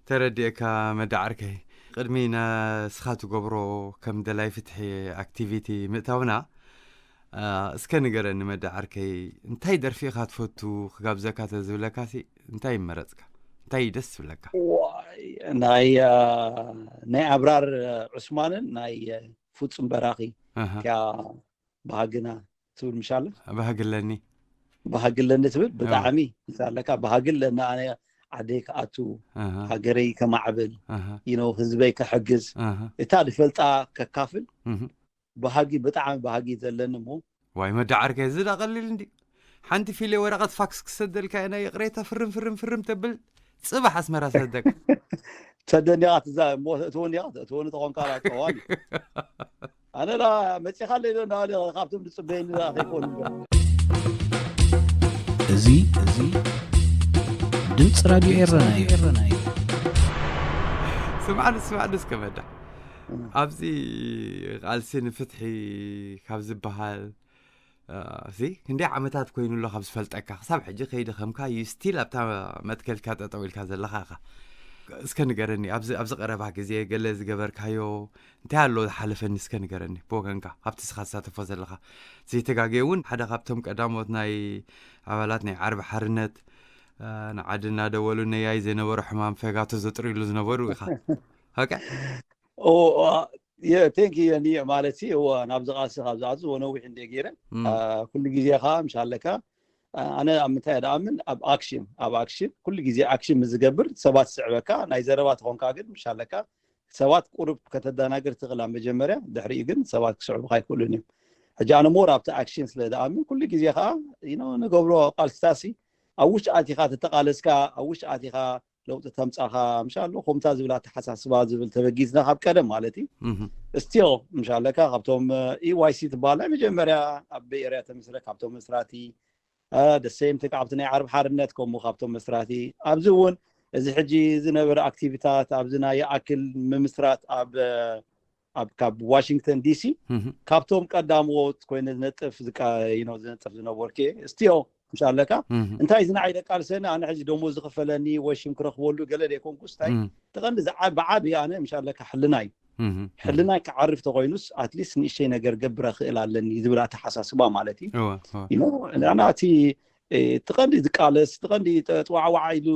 ተረዲእካ መዳዓርከይ ቅድሚ ንስኻ ትገብሮ ከም ደላይ ፍትሒ ኣክቲቪቲ ምእታውና እስከ ንገረኒ መዳዓርከይ እንታይ ደርፊ ኢኻ ትፈቱ ክጋብዘካ ተዝብለካ እንታይ ይመረፅካ እንታይ ደስ ትብለካ? ናይ ናይ ኣብራር ዑስማንን ናይ ፍፁም በራኺ ያ ባህግና ትብል ምሻለ ባህግለኒ ባህግለኒ ትብል ብጣዕሚ ኣለካ። ባህግለኒ ኣነ ዓደይ ክኣቱ ሃገረይ ከማዕብል you know ህዝበይ ከሕግዝ እታ ዝፈልጣ ከካፍል ባህጊ ብጣዕሚ ባህጊ ዘለኒ እሞ ዋይ መዳዓርከ እዚ ዳ ቀሊል እንዲ ሓንቲ ፊልየ ወረቐት ፋክስ ክሰደልካ ኢና ይቕሬታ ፍርም ፍርም ፍርም ተብል ፅባሕ ኣስመራ ሰደካ ሰደኒ ኢኻ ትዛ እሞ እትወኒ ኢኻ እትወኒ ተኾንካ ላ ጠዋል ኣነ ላ መፂኻ ለይዶ እንዳበለ ካብቶም ዝፅበየኒ ላ ከይኮኑ እምበር እዚ እዚ ድምፂ ራድዮ ኤረና እዩ። ስምዓኒ ስምዓኒ እስከ መዳ ኣብዚ ቃልሲ ንፍትሒ ካብ ዝበሃል እዚ ክንደይ ዓመታት ኮይኑ ኣሎ ካብ ዝፈልጠካ ክሳብ ሕጂ ከይደኸምካ ዩ ስቲል ኣብታ መትከልካ ጠጠው ኢልካ ዘለኻ ኢኻ። እስከ ንገረኒ ኣብዚ ኣብዚ ቀረባ ግዜ ገለ ዝገበርካዮ እንታይ ኣሎ ዝሓለፈኒ እስከ ንገረኒ ብወገንካ ካብቲ ስኻ ትሳተፎ ዘለኻ ዘይተጋገየ እውን ሓደ ካብቶም ቀዳሞት ናይ ኣባላት ናይ ዓርቢ ሓርነት ንዓዲ እናደወሉ ነያይ ዘይነበሩ ሕማም ፈጋቶ ዘጥርይሉ ዝነበሩ ኢኻ። ኦኬ ቴንክ ዩ ማለት እዎ ናብዚ ቃልሲ ካብ ዝኣቱ እዎ ነዊሕ እንደ ገይረ ኩሉ ግዜ ከዓ ምሽ ኣለካ ኣነ ኣብ ምንታይ ደኣምን ኣብ ኣክሽን ኣብ ኣክሽን ኩሉ ግዜ ኣክሽን ምስ ዝገብር ሰባት ዝስዕበካ ናይ ዘረባ ተኾንካ ግን ምሽ ኣለካ ሰባት ቁሩብ ከተደናግር ትኽእል ኣብ መጀመርያ ድሕሪኡ ግን ሰባት ክስዕቡካ ኣይክእሉን እዮም። ሕጂ ኣነ ሞር ኣብቲ ኣክሽን ስለ ዝኣምን ኩሉ ግዜ ከዓ ንገብሮ ቃልስታሲ ኣብ ውሽጢ ኣቲኻ ተተቃለስካ ኣብ ውሽጢ ኣቲኻ ለውጢ ተምፃኻ ምሻሎ ከምታ ዝብል ኣተሓሳስባ ዝብል ተበጊስና ካብ ቀደም ማለት እዩ ስቲል ምሻለካ ካብቶም ኢዋይሲ ትበሃል ናይ መጀመርያ ኣብ ቤይ ኤርያ ተመስረ ካብቶም መስራቲ ደሴም ቲ ካብቲ ናይ ዓርብ ሓርነት ከምኡ ካብቶም መስራቲ ኣብዚ እውን እዚ ሕጂ ዝነበረ ኣክቲቪታት ኣብዚ ናይ ይኣክል ምምስራት ኣብ ኣብ ካብ ዋሽንግተን ዲሲ ካብቶም ቀዳምዎት ኮይነ ዝነጥፍ ዝቃ- you know ዝነጥፍ ዝነበርኩ ስቲል ምሽ ኣለካ እንታይ እዚ ንዓይ ደቃልሰኒ ኣነ ሕዚ ደሞዝ ዝኽፈለኒ ወይ ሽም ክረኽበሉ ገለ ዘይኮንኩስ እንታይ እቲ ቀንዲ ዝዓ- ብዓቢ ኣነ ምሽ ኣለካ ሕልና እዩ ሕልናይ ክዓርፍ ተኮይኑስ ኣትሊስት ንእሽተይ ነገር ገብረ ክእል ኣለኒ ዝብል ኣተሓሳስባ ማለት እዩ እወ፣ እወ። You know፣ ንሕና እቲ እቲ ቀንዲ ዝቃለስ እቲ ቀንዲ ጠዋዕዋዕ ኢሉ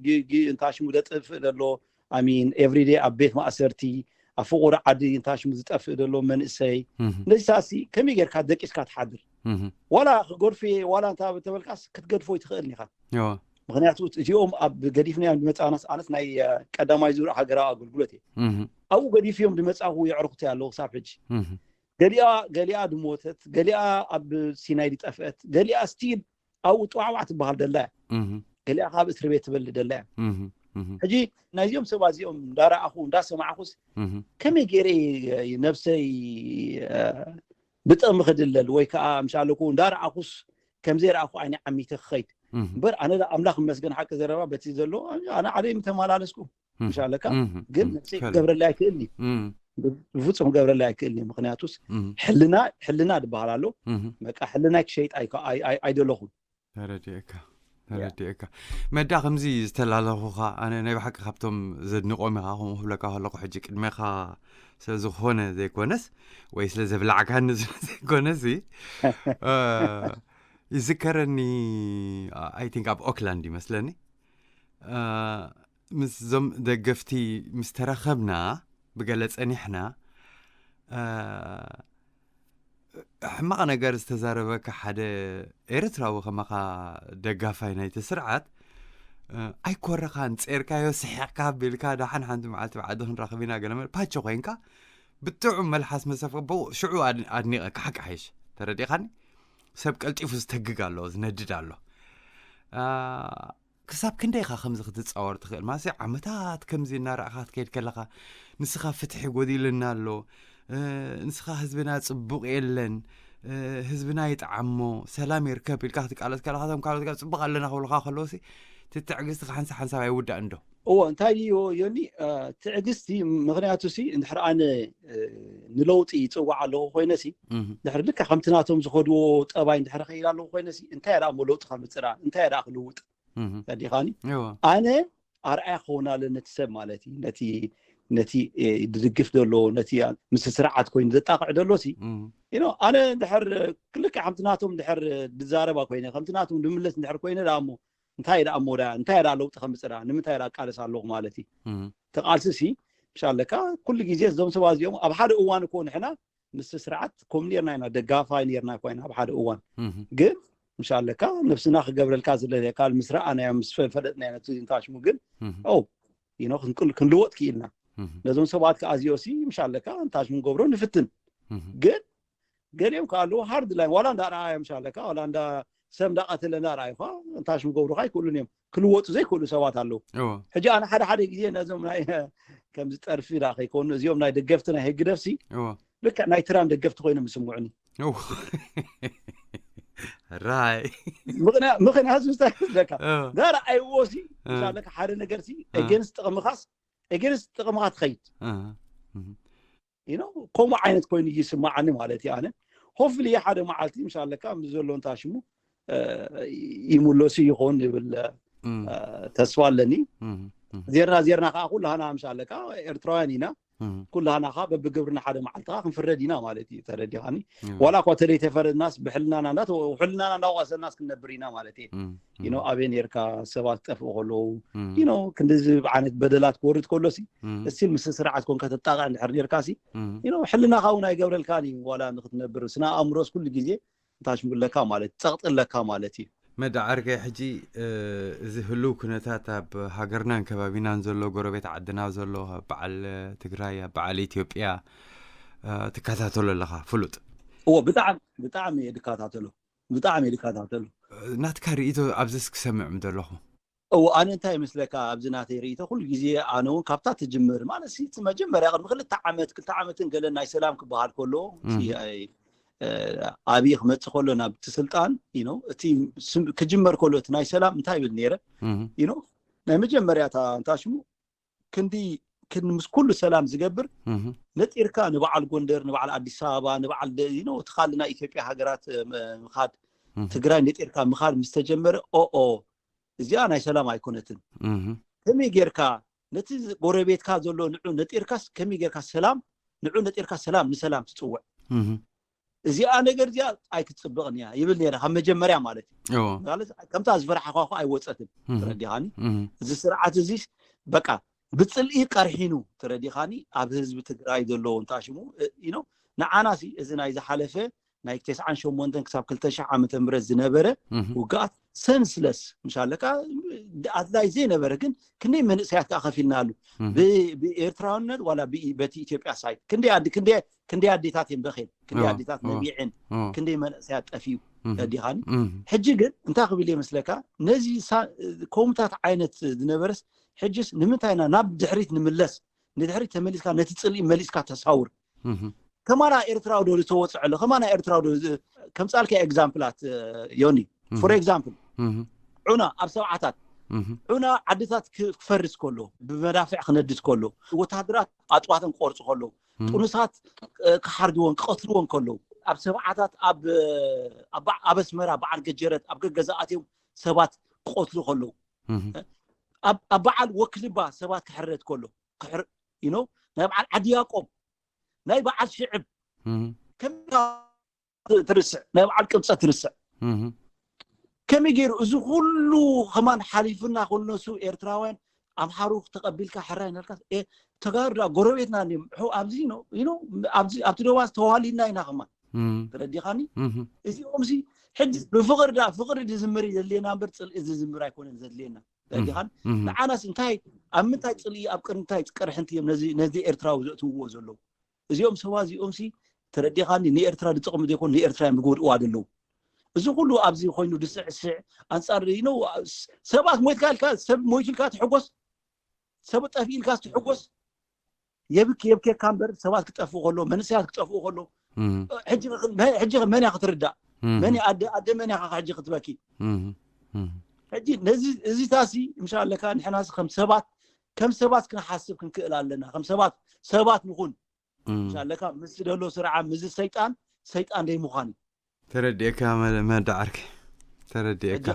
ጊ- ጊ- እንታይ ሽሙ ዘጥፍእ ዘሎ ኣሚን ኤቭሪዴ ኣብ ቤት ማእሰርቲ ኣብ ፍቁር ዓዲ እንታይ ሽሙ ዝጠፍእ ዘሎ መንእሰይ እህ፣ ነዚ ሳሲ ከመይ ጌርካ ደቂስካ ትሓድር እህ፣ ዋላ ክገድፎ እየ ዋላ እንታ ተበልካስ ክትገድፎ ይትኽእል ኢኻ እወ። ምክንያቱ እዚኦም ኣብ ገዲፍናዮም ዝመፃናስ ኣነስ ናይ ቀዳማይ ዙር ሃገራዊ ኣገልግሎት እየ። ኣብኡ ገዲፍዮም ዝመፃኹ የዕርኩት ኣለዉ ክሳብ ሕጂ። ገሊኣ ገሊኣ ድሞተት፣ ገሊኣ ኣብ ሲናይ ዝጠፍአት፣ ገሊኣ ስቲል ኣብኡ ጥዋዕዋዕ ትበሃል ደላ እያ። ገሊኣ ካብ እስሪ ቤት ትበሊ ደላ እያ። ሕጂ ናይዚኦም ሰባት እዚኦም እንዳረኣኹ እንዳሰማዕኹስ ከመይ ገይረ ነብሰይ ብጥቕሚ ክድለል ወይ ከዓ ምሻለኩ እንዳረኣኹስ ከምዘይረኣኹ ዓይነ ዓሚተ ክኸይድ እምበር ኣነ ኣምላኽ መስገን ሓቂ ዘረባ በቲ ዘሎ ኣነ ዓደይ ምተመላለስኩ ምሻለካ ግን ነብሰይ ክገብረለይ ኣይክእልኒ። ብፍፁም ክገብረለይ ኣይክእልኒ። ምክንያቱስ ሕልና ሕልና ዝበሃል ኣሎ። በቃ ሕልናይ ክሸይጥ ኣይደለኹም። ተረዲእካ ተረዲእካ። መዳ ከምዚ ዝተላለኹኻ ኣነ ናይ ብሓቂ ካብቶም ዘድንቆም ኢኻ። ከምኡ ክብለካ ከለኩ ሕጂ ቅድሜኻ ስለዝኾነ ዘይኮነስ ወይ ስለ ዘብላዕካኒ ዘይኮነስ ይዝከረኒ። ኣይ ቲንክ ኣብ ኦክላንድ ይመስለኒ ምስዞም ደገፍቲ ምስ ተረኸብና ብገለ ጸኒሕና ሕማቕ ነገር ዝተዛረበካ ሓደ ኤርትራዊ ከማኻ ደጋፋይ ናይቲ ስርዓት ኣይኮረኻን፣ ጼርካዮ ስሒቕካ ቢልካ ዳሓን ሓንቲ መዓልቲ ብዓዲ ክንራኸብ ኢና ገለ መለ ፓቸ ኮይንካ ብጥዑም መልሓስ መሰፍበው ሽዑ ኣድኒቐካ ሓቂ ሓይሽ ተረዲኻኒ። ሰብ ቀልጢፉ ዝተግግ ኣሎ ዝነድድ ኣሎ። ክሳብ ክንደይ ኢኻ ከምዚ ክትፃወር ትኽእል? ማለት ዓመታት ከምዚ እናረእኻ ክትከይድ ከለኻ ንስኻ ፍትሒ ጎዲልና ኣሎ፣ ንስኻ ህዝብና ፅቡቕ የለን፣ ህዝብና ይጥዓሞ፣ ሰላም ይርከብ ኢልካ ክትቃለስ ከለኻ እቶም ካልኦት ጋር ፅቡቕ ኣለና ክብሉኻ ከለውሲ እቲ ትዕግስቲ ሓንሳብ ሓንሳብ ኣይውዳእን ዶ? እዎ እንታይ ድዩ ዮኒ ትዕግስቲ ምክንያቱ ሲ እንድሕር ኣነ ንለውጢ ይፅዋዕ ኣለኹ ኮይነ ሲ ድሕር ልካ ከምቲ ናቶም ዝኸድዎ ጠባይ እንድሕር ከይድ ኣለኹ ኮይነ ሲ እንታይ ደኣ እሞ ለውጢ ከምፅእ እንታይ ደኣ ክልውጥ ተዲኻኒ ኣነ ኣርኣያ ክኸውን ኣለ ነቲ ሰብ ማለት እዩ ነቲ ነቲ ድድግፍ ዘሎ ነቲ ምስ ስርዓት ኮይኑ ዘጣቕዕ ዘሎ ሲ ኣነ ድሕር ክልካ ከምቲ ናቶም ድሕር ድዛረባ ኮይነ ከምቲ ናቶም ድምለስ ድሕር ኮይነ ደኣ እሞ እንታይ ደኣ እሞ እንታይ ደኣ ለውጢ ከምፅእ ደኣ ንምንታይ ደኣ ቃለስ ኣለኹ ማለት እዩ ተቃልሲ ሲ ምሻለካ ኩሉ ግዜ እዞም ሰባት እዚኦም ኣብ ሓደ እዋን እኮ ንሕና ምስ ስርዓት ከም ኔርና ኢና ደጋፋይ ኔርና እኳ ኢና ኣብ ሓደ እዋን ግን ምሻለካ ነብስና ክገብረልካ ዝደለካ ምስ ረኣናዮ ምስ ፈለጥናዮ ነቲ እንታሽሙ ግን ኦ ይኖ ክንልወጥ ክኢልና ነዞም ሰባት ከዓ እዚኦሲ ምሻለካ እንታሽሙ ገብሮ ንፍትን ግን ገሊኦም ከዓ ኣለዉ ሃርድ ላይን ዋላ እንዳ ረኣዮም ምሻለካ ዋላ እንዳ ሰብ እንዳቀተለ እንዳረኣዩካ እንታሽሙ ገብሩካ ኣይክእሉን እዮም ክልወጡ ዘይክእሉ ሰባት ኣለዉ ሕጂ ኣነ ሓደ ሓደ ግዜ ነዞም ናይ ከምዚ ጠርፊ ዳ ከይኮኑ እዚኦም ናይ ደገፍቲ ናይ ህግደፍሲ ልክዕ ናይ ትራም ደገፍቲ ኮይኖም ይስምዑኒ ራይ ምክንያቱ ምስታይ ዝለካ ዳራ ኣይዎ ሲ ምሻለካ ሓደ ነገር ሲ ኤጌንስት ጥቕምኻስ ኤጌንስት ጥቕምኻ ትኸይድ you know ከምኡ ዓይነት ኮይኑ ይስማዓኒ ማለት እዩ ኣነ hopefully ሓደ መዓልቲ ምሻለካ ምስ ዘሎ እንታ ሽሙ ይምለሱ ይኸውን ይብል ተስፋ ኣለኒ ዜርና ዜርና ከዓ ኩላህና ምሻለካ ኤርትራውያን ኢና ኩላህና ከዓ በብግብርና ሓደ መዓልቲ ከዓ ክንፍረድ ኢና ማለት እዩ ተረዲኻኒ ዋላ እኳ ተደይተፈረድናስ ብሕልናና እንዳተወ- ሕልናና እንዳወቀሰናስ ክንነብር ኢና ማለት እዩ you know ኣበይ ነርካ ሰባት ክጠፍኡ ከለዉ you know ክንድዚ ዓይነት በደላት ክወርድ ከሎ ሲ እስቲል ምስ ስርዓት ኮንካ ተጣቕዕ እንድሕር ነርካ ሲ you know ሕልናኻ እውን ኣይገብረልካን እዩ ዋላ ንክትነብር ስነ ኣእምሮስ ኩሉ ግዜ እንታይ ሽምብለካ ማለት ጸቕጢ ኣለካ ማለት እዩ መዳ ዓርከይ ሕጂ እዚ ህልው ኩነታት ኣብ ሃገርናን ከባቢናን ዘሎ ጎረቤት ዓድና ዘሎ በዓል ትግራይ ኣብ በዓል ኢትዮጵያ ትከታተሎ ኣለኻ ፍሉጥ እዎ ብጣዕሚ ብጣዕሚ እየ ድከታተሎ ብጣዕሚ እየ ድከታተሎ ናትካ ርእይቶ ኣብዚስ ክሰምዕ ምደለኹ እዎ ኣነ እንታይ ይመስለካ ኣብዚ ናተይ ርእይቶ ኩሉ ግዜ ኣነ እውን ካብታ ትጅምር ማለት እቲ መጀመርያ ቅድሚ ክልተ ዓመት ክልተ ዓመትን ገለን ናይ ሰላም ክበሃል ከሎ ኣብይ ክመፅእ ከሎ ናብቲ ስልጣን you know እቲ ክጅመር ከሎ እቲ ናይ ሰላም እንታይ ይብል ነይረ you know ናይ መጀመርያ እታ እንታይ ሽሙ ክንዲ ክንዲ ምስ ኩሉ ሰላም ዝገብር ነጢርካ ንበዓል ጎንደር ንበዓል ኣዲስ ኣበባ ንበዓል you know እቲ ካልእ ናይ ኢትዮጵያ ሃገራት ምኻድ ትግራይ ነጢርካ ምኻድ ምስ ተጀመረ ኦኦ እዚኣ ናይ ሰላም ኣይኮነትን ከመይ ጌርካ ነቲ ጎረቤትካ ዘሎ ንዑ ነጢርካስ ከመይ ጌርካ ሰላም ንዑ ነጢርካ ሰላም ንሰላም ትፅውዕ እዚኣ ነገር እዚኣ ኣይክትፅብቕን እያ ይብል ነረ ካብ መጀመርያ ማለት እዩ ማለት ከምታ ዝፈራሕኳ እኮ ኣይወፀትን ተረዲኻኒ እዚ ስርዓት እዚ በቃ ብፅልኢ ቀርሒኑ ተረዲኻኒ ኣብ ህዝቢ ትግራይ ዘለዎ እንታሽሙ you know ንዓና ሲ እዚ ናይ ዝሓለፈ ናይ ተስዓን ሸሞንተን ክሳብ ክልተ ሽሕ ዓመተ ምህረት ዝነበረ ውግኣት ሰንስለስ ምሻለካ ኣድላይ ዘይነበረ ግን ክንደይ መንእሰያት ከዓ ከፊልናሉ ብኤርትራውነት ዋላ በቲ ኢትዮጵያ ሳይት ክንደይ ኣዴታት የን በኸን ክንደይ ኣዴታት ነቢዐን ክንደይ መንእሰያት ጠፊኡ ዲኻኒ ሕጂ ግን እንታይ ክብል የመስለካ ነዚ ከምታት ዓይነት ዝነበረስ ሕጅስ ንምንታይ ኢና ናብ ድሕሪት ንምለስ ንድሕሪት ተመሊስካ ነቲ ፅልኢ መሊስካ ተሳውር ከማና ኤርትራዊ ዶ ዝተወፅዐ ኣሎ ከማና ኤርትራዊ ዶ ከምፃልካ ኤግዛምፕላት ዮኒ for example ዑና ኣብ ሰብዓታት ዑና ዓድታት ክፈርስ ከሎ ብመዳፍዕ ክነድድ ከሎ ወታደራት ኣጥዋተን ክቆርፁ ከሎ ጥኑሳት ክሓርድወን ክቐትልወን ከለዉ ኣብ ሰብዓታት ኣብ ኣስመራ በዓል ገጀረት ኣብ ገገዛኣትዮም ሰባት ክቐትሉ ከለዉ ኣብ በዓል ወክልባ ሰባት ክሕረድ ከሎ ናይ በዓል ዓዲ ያቆብ ናይ በዓል ሽዕብ ትርስዕ ናይ በዓል ቅብፀ ትርስዕ ከመይ ገይሩ እዚ ኩሉ ከማን ሓሊፉና ከሎ ንሱ ኤርትራውያን ኣምሓሩ ተቐቢልካ ሕራይ ነርካ ተጋሩ ዳ ጎረቤትና እዮም ኣብዚ ኣብዚ ኣብቲ ዶባ ዝተዋሊና ኢና ከማን ተረዲኻኒ እዚኦም ሲ ሕጂ ብፍቕሪ ዳ ፍቕሪ ዝዝምር ዘድልየና እምበር ፅልኢ ዝዝምር ኣይኮነን ዘድልየና ተረዲኻኒ ንዓናስ እንታይ ኣብ ምንታይ ፅልኢ ኣብ ቅርንታይ ቀርሕንቲ እዮም ነዚ ኤርትራዊ ዘእትውዎ ዘለዉ እዚኦም ሰባ እዚኦም ሲ ተረዲኻኒ ንኤርትራ ዝጠቕሙ ዘይኮኑ ንኤርትራ እዮም ዝጎድእዋ ዘለዉ እዚ ኩሉ ኣብዚ ኮይኑ ድስዕስዕ ኣንፃር ነው ሰባት ሞይትካ ኢልካ ሰብ ሞይቱ ኢልካ ትሕጎስ ሰብ ጠፊኡ ኢልካ ትሕጎስ የብክ የብኬካ እምበር ሰባት ክጠፍኡ ከሎ መንእሰያት ክጠፍኡ ከሎ ሕጂ መን እያ ክትርዳእ መን ኣደ መን እያ ሕጂ ክትበኪ ሕጂ ነዚ እዚታሲ ምሻ ኣለካ ንሕናሲ ከም ሰባት ከም ሰባት ክንሓስብ ክንክእል ኣለና ከም ሰባት ሰባት ንኹን ኣለካ ምስ ደሎ ስርዓ ምዝ ሰይጣን ሰይጣን ደይ ምዃን እዩ ተረዲእካ መዳዓርኪ ተረዲእካ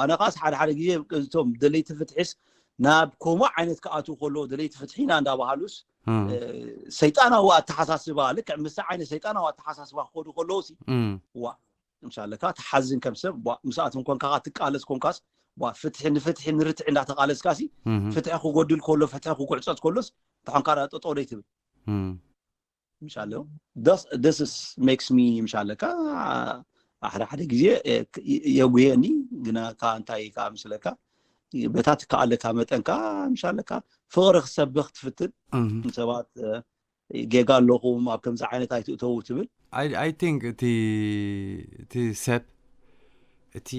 ኣነ ቃስ ሓደ ሓደ ግዜ እቶም ደለይቲ ፍትሒስ ናብ ከምኡ ዓይነት ክኣትዉ ከለዎ ደለይቲ ፍትሒ ኢና እንዳባሃሉስ ሰይጣናዊ ኣተሓሳስባ ልክዕ ምስ ዓይነት ሰይጣናዊ ኣተሓሳስባ ክኸዱ ከለዎ ሲ ዋ ምሻለካ ትሓዝን ከም ሰብ ምስኣቶም ኮንካ ትቃለስ ኮንካስ ፍትሒ ንፍትሒ ንርትዒ እንዳተቃለስካ ሲ ፍትሒ ክጎድል ከሎ ፍትሒ ክጉዕፀት ከሎስ ተኾንካ ጠጠው ደይ ትብል ምሻለ this makes me ምሻለካ ሓደ ሓደ ግዜ የጉየኒ ግና ካ እንታይ ካ ምስለካ በታ ትከኣለካ መጠን ካ ምሻለካ ፍቕሪ ክሰብኽ ትፍትን ሰባት ጌጋ ኣለኹም ኣብ ከምዚ ዓይነት ኣይትእተዉ ትብል I think እቲ እቲ ሰብ እቲ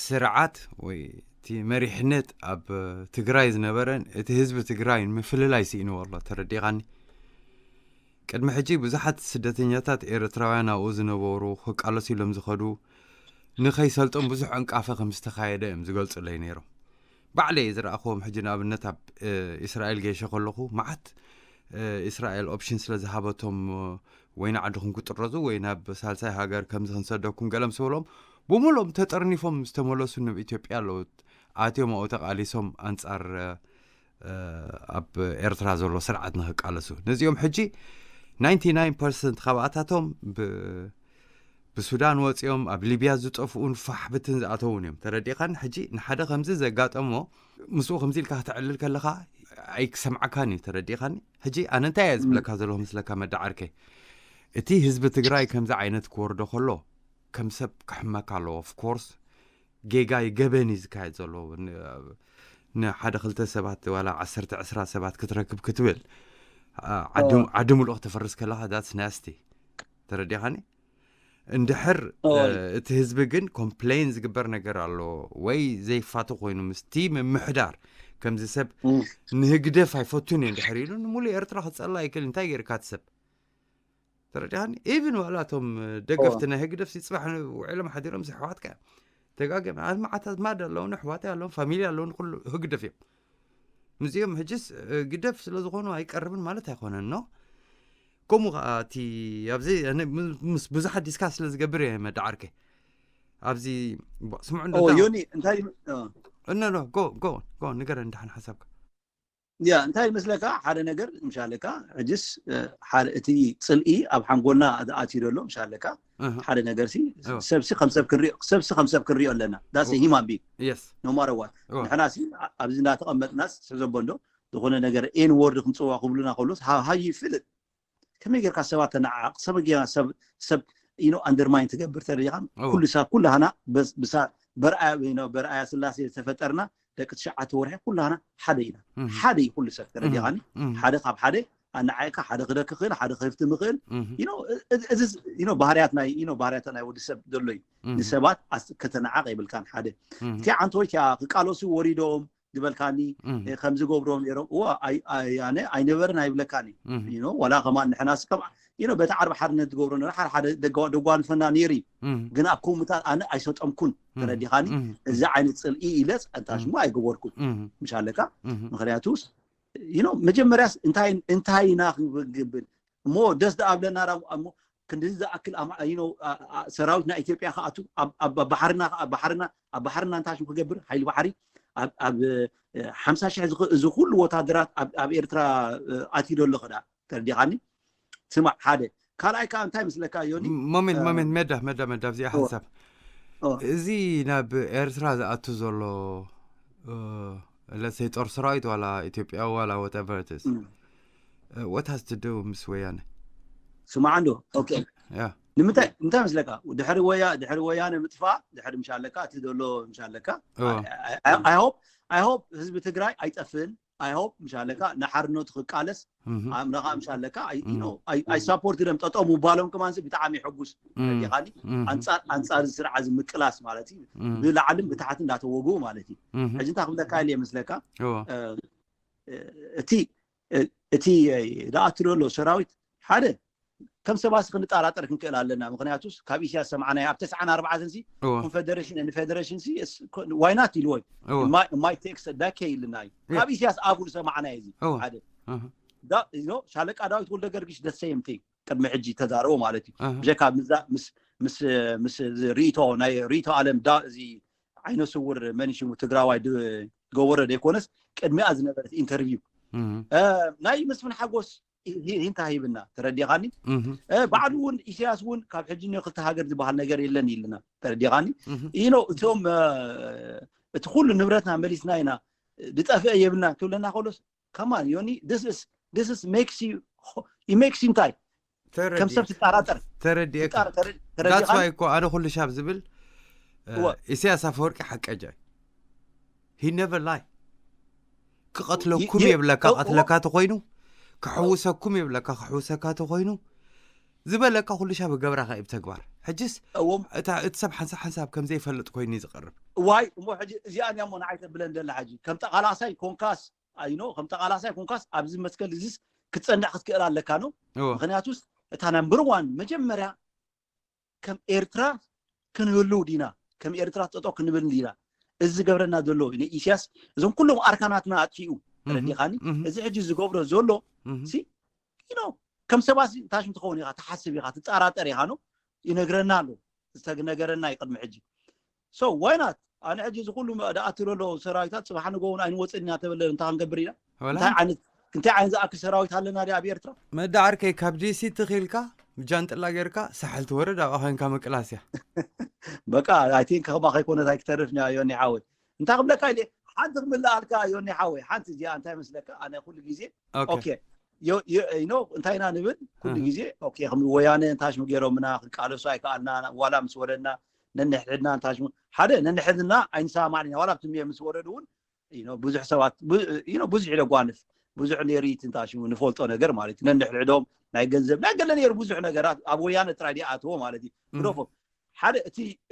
ስርዓት ወይ እቲ መሪሕነት ኣብ ትግራይ ዝነበረን እቲ ህዝቢ ትግራይን ምፍልላይ ስኢንዎ ኣሎ ተረዲኻኒ ቅድሚ ሕጂ ብዙሓት ስደተኛታት ኤርትራውያን ኣብኡ ዝነበሩ ክቃለሱ ኢሎም ዝኸዱ ንኸይሰልጦም ብዙሕ ዕንቃፈ ከም ዝተኻየደ እዮም ዝገልጹለይ ነይሮም ባዕለይ ዝረኣኽዎም ሕጂ ንኣብነት ኣብ እስራኤል ገይሸ ከለኹ መዓት እስራኤል ኦፕሽን ስለ ዝሃበቶም ወይ ንዓድኹም ክጥረዙ ወይ ናብ ሳልሳይ ሃገር ከምዚ ክንሰደኩም ገለ ምስ በሎም ብምሎም ተጠርኒፎም ዝተመለሱ ናብ ኢትዮጵያ ኣለዉ ኣትዮም ኣብኡ ተቃሊሶም ኣንጻር ኣብ ኤርትራ ዘሎ ስርዓት ንክቃለሱ ነዚኦም ሕጂ ናይንቲ ናይን ፐርሰንት ካብኣታቶም ብሱዳን ወፂኦም ኣብ ሊብያ ዝጠፍኡን ፋሕ ብትን ዝኣተውን እዮም ተረዲኻን ሕጂ ንሓደ ከምዚ ዘጋጠሞ ምስኡ ከምዚ ኢልካ ከተዕልል ከለካ ኣይክሰምዓካን እዩ ተረዲኻኒ ሕጂ ኣነ እንታይ እየ ዝብለካ ዘለኹ ምስለካ መዳዓርከይ እቲ ህዝቢ ትግራይ ከምዚ ዓይነት ክወርዶ ከሎ ከም ሰብ ክሕመካ ኣለዎ ኦፍኮርስ ጌጋ እዩ ገበን እዩ ዝካየድ ዘሎ ንሓደ ክልተ ሰባት ዋላ ዓሰርተ ዕስራ ሰባት ክትረክብ ክትብል ዓዲ ሙሉእ ክተፈርስ ከለካ that's nasty ተረዲኻኒ እንድሕር እቲ ህዝቢ ግን ኮምፕሌን ዝግበር ነገር ኣሎ ወይ ዘይፋቱ ኮይኑ ምስቲ ምምሕዳር ከምዚ ሰብ ንህግደፍ ኣይፈቱን እየ እንድሕር ኢሉ ንሙሉእ ኤርትራ ክፀላ ይክእል እንታይ ገይርካ እቲ ሰብ ተረዲኻኒ even ዋላ እቶም ደገፍቲ ናይ ህግደፍ ሲ ፅባሕ ውዒሎም ሓዲሮም ሲ ኣሕዋትካ እዮም ተጋገም ኣድማዓታት ማድ ኣለውን ኣሕዋተይ ኣለውን ፋሚሊ ኣለውን ኩሉ ህግደፍ እዮም ምስዚኦም ሕጅስ ግደፍ ስለ ዝኾኑ ኣይቀርብን ማለት ኣይኮነን ኖ ከምኡ ከዓ እቲ ኣብዚ ምስ ብዙሓት ዲስካስ ስለ ዝገብር እየ መዳዓርከ ኣብዚ ስምዑ ዮኒ እንታይ እነ ጎ ጎ ጎ ንገረ እንዳሓን ሓሳብካ ያ እንታይ ይመስለካ ሓደ ነገር ምሻለካ ሕጅስ እቲ ፅልኢ ኣብ ሓንጎልና ኣትዩ ደሎ ምሻለካ ሓደ ነገር ሲ ሰብሲ ከም ሰብ ክንሪኦ ሰብሲ ከም ሰብ ክንሪኦ ኣለና that's a human being no matter what ንሕና ሲ ኣብዚ እንዳተቐመጥናስ ሕዘቦ እንዶ ዝኾነ ነገር ኤን ወርድ ክንፅዋ ክብሉና ከሎስ how you feel it ከመይ ጌርካ ሰባት ተነዓቕ ከመይ ጌርካ ሰብ ሰብ you know undermine ትገብር ተሪኻ ኩሉ ሰብ ኩላህና ብሳ በርኣያ ስላሴ ዝተፈጠርና ደቂ ትሽዓተ ወርሒ ኩላና ሓደ ኢና። ሓደ እዩ ኩሉ ሰብ ተረዲኻኒ። ሓደ ካብ ሓደ ኣነዓይካ ሓደ ክደክ ክእል ሓደ ክህፍት ምክእል ባህርያት ናይ ባህርያት ናይ ወዲ ሰብ ዘሎ እዩ። ንሰባት ከተነዓቕ የብልካን። ሓደ እቲ ዓንተወይ ክቃለሱ ወሪዶም ዝበልካኒ ከም ዝገብሮም ነይሮም። እዋ ኣነ ኣይነበርን ኣይብለካን እዩ። ዋላ ከማን ንሕና ስከም በቲ ዓርቢ ሓርነት ዝገብሮ ነረ ሓደ ሓደ ደጓንፈና ነይሩ እዩ። ግን ኣብ ከምኡታት ኣነ ኣይሰጠምኩን። ተረዲኻኒ? እዚ ዓይነት ፅልኢ ኢለ ፀንታ ሽሙ ኣይገበርኩን። ምሽ ኣለካ? ምክንያቱ መጀመርያስ እንታይ ኢና ክንግብል እሞ ደስ ደኣብለና ሞ ክንዲ ዝኣክል ሰራዊት ናይ ኢትዮጵያ ከኣቱ ኣብ ባሕርና ኣብ ባሕርና እንታይ ሽም ክገብር ሓይሊ ባሕሪ ኣብ ሓምሳ ሽሕ እዚ ኩሉ ወታደራት ኣብ ኤርትራ ኣትዩ ዘሎ ክዳ ተረዲኻኒ? ስማዕ ሓደ ካልኣይ ከዓ እንታይ ምስለካ ዮኒ? ሞሜንት ሞሜንት መዳ መዳ መዳ ኣብዚኣ ሓንሳብ እዚ ናብ ኤርትራ ዝኣቱ ዘሎ ለሰይ ጦር ሰራዊት ዋላ ኢትዮጵያ ዋላ whatever it is what has to do ምስ ወያነ? ስማዕ እንዶ ንምንታይ እንታይ ምስለካ ድሕሪ ወያ ድሕሪ ወያነ ምጥፋእ ድሕሪ ምሻለካ እቲ ዘሎ ምሻለካ I hope I hope ህዝቢ ትግራይ ኣይጠፍእን። I hope ምሻለካ ንሓርነቱ ክቃለስ ኣምነኻ ምሻለካ I support them ጠጠው ምባሎም ከማን ብጣዕሚ ይሕጉስ። ተረዲኻኒ? ኣንፃር ኣንፃር እዚ ስርዓ እዚ ምቅላስ ማለት እዩ። ብላዕልን ብታሕቲ እንዳተወግኡ ማለት እዩ። ሕጂ እንታይ ክብለካ ኢለ ይመስለካ እቲ እቲ ዝኣቱ ዘሎ ሰራዊት ሓደ ከም ሰባት ክንጠራጠር ክንክእል ኣለና። ምክንያቱስ ካብ ኢስያስ ሰማዕናዮ ኣብ ተስዓን ኣርባዕተን ሲ ኮንፌደሬሽን and ፌደሬሽን ሲ why not ኢልዎ እዩ። My takes ዳኬ ኢልና እዩ ካብ ኢስያስ ኣፉ ዝሰማዕናዮ እዚ ሓደ ሻለቃ ዳዊት ወልደ ገርጊሽ the same thing ቅድሚ ሕጂ ተዛረቦ ማለት እዩ። ብጀካ ምስ ርእቶ ናይ ርእቶ ኣለም እዚ ዓይነ ስውር መን ሽሙ ትግራዋይ ዝገበሮ ዘይኮነስ ቅድሚኣ ዝነበረት ኢንተርቪው ናይ መስፍን ሓጎስ ሂንታ ሂብና ተረዲኻኒ። ባዕሉ እውን ኢሳያስ እውን ካብ ሕጂ ን ክልተ ሃገር ዝበሃል ነገር የለን ኢልና ተረዲኻኒ። ኢኖ እቶም እቲ ኩሉ ንብረትና መሊስና ኢና ዝጠፍአ የብልና ክብለና ከሎስ ከማን ዮኒ this is makes you እንታይ ከም ሰብ ትጠራጠር ተረዲእካ። That's why እኮ ኣነ ኩሉ ሻብ ዝብል ኢሳያስ ኣፈወርቂ ሓቀጃ he never lie ክቐትለኩም የብለካ ቀትለካ ተኮይኑ ክሕውሰኩም የብለካ ክሕውሰካ ተኮይኑ ዝበለካ ኩሉ ሻብ ገብራካ እዩ ብተግባር። ሕጅስ እቲ ሰብ ሓንሳብ ሓንሳብ ከምዘይፈልጥ ኮይኑ እዩ ዝቐርብ። ዋይ እሞ ሕጂ እዚኣ እያ እሞ ንዓይ ተብለን ዘላ ሕጂ ከም ጠቓላሳይ ኮንካስ ኣይኖ ከም ጠቓላሳይ ኮንካስ ኣብዚ መስቀል እዚስ ክትፀንዕ ክትክእል ኣለካ ነው። ምክንያቱስ እታ ናምበር ዋን መጀመርያ ከም ኤርትራ ክንህልው ዲና ከም ኤርትራ ጠጦ ክንብል ዲና? እዚ ዝገብረና ዘሎ ንኢስያስ እዞም ኩሎም ኣርካናትና ኣጥፊኡ ተረዲኻኒ? እዚ ሕጂ ዝገብሮ ዘሎ ሲ ኢኖ ከም ሰባት ታሽም ትኸውን ኢኻ ትሓስብ ኢኻ ትጠራጠር ኢኻ ነው ይነግረና ኣሎ ዝተነገረና እዩ ቅድሚ ሕጂ። So why not ኣነ ሕጂ እዚ ኩሉ ደኣትሎ ኣሎ ሰራዊታት ፅባሕ ንጎውን ኣይንወፅን ኢና ተበለ እንታይ ክንገብር ኢና? እንታይ ዓይነት እንታይ ዓይነት ዝኣክል ሰራዊት ኣለና ዲ ኣብ ኤርትራ? መዳ ዓርከይ ካብ ዲሲ ትኺልካ ብጃንጥላ ጌርካ ሳሕል ትወርድ ኣብኣ ኮይንካ ምቅላስ እያ። በቃ I think ከማ ከይኮነት ኣይክተርፍ ዮኒ ሓወይ እንታይ ክብለካ ኢለ ሓንቲ ክምልኣልካ ዮኒ ሓወይ ሓንቲ እዚኣ እንታይ መስለካ ኣነ ኩሉ ግዜ okay you know እንታይ ኢና ንብል ኩሉ ግዜ okay ከም ወያነ እንታይ ሽሙ ገይሮምና ክቃለሱ ኣይከኣልና ዋላ ምስ ወረድና ነንሕድሕድና እንታይ ሽሙ ሓደ ነንሕድና ኣይንሰማማዕን ኢና ዋላ ብትምየ ምስ ወረዱ እውን ብዙሕ ሰባት ብዙሕ ኢለ ጓንፍ ብዙሕ ነይሩ እቲ እንታይ ሽሙ ንፈልጦ ነገር ማለት እዩ ነንሕድሕዶም ናይ ገንዘብ ናይ ገለ ነይሩ ብዙሕ ነገራት ኣብ ወያነ ጥራይ ዲኣ ኣትዎ ማለት እዩ ግደፎ ሓደ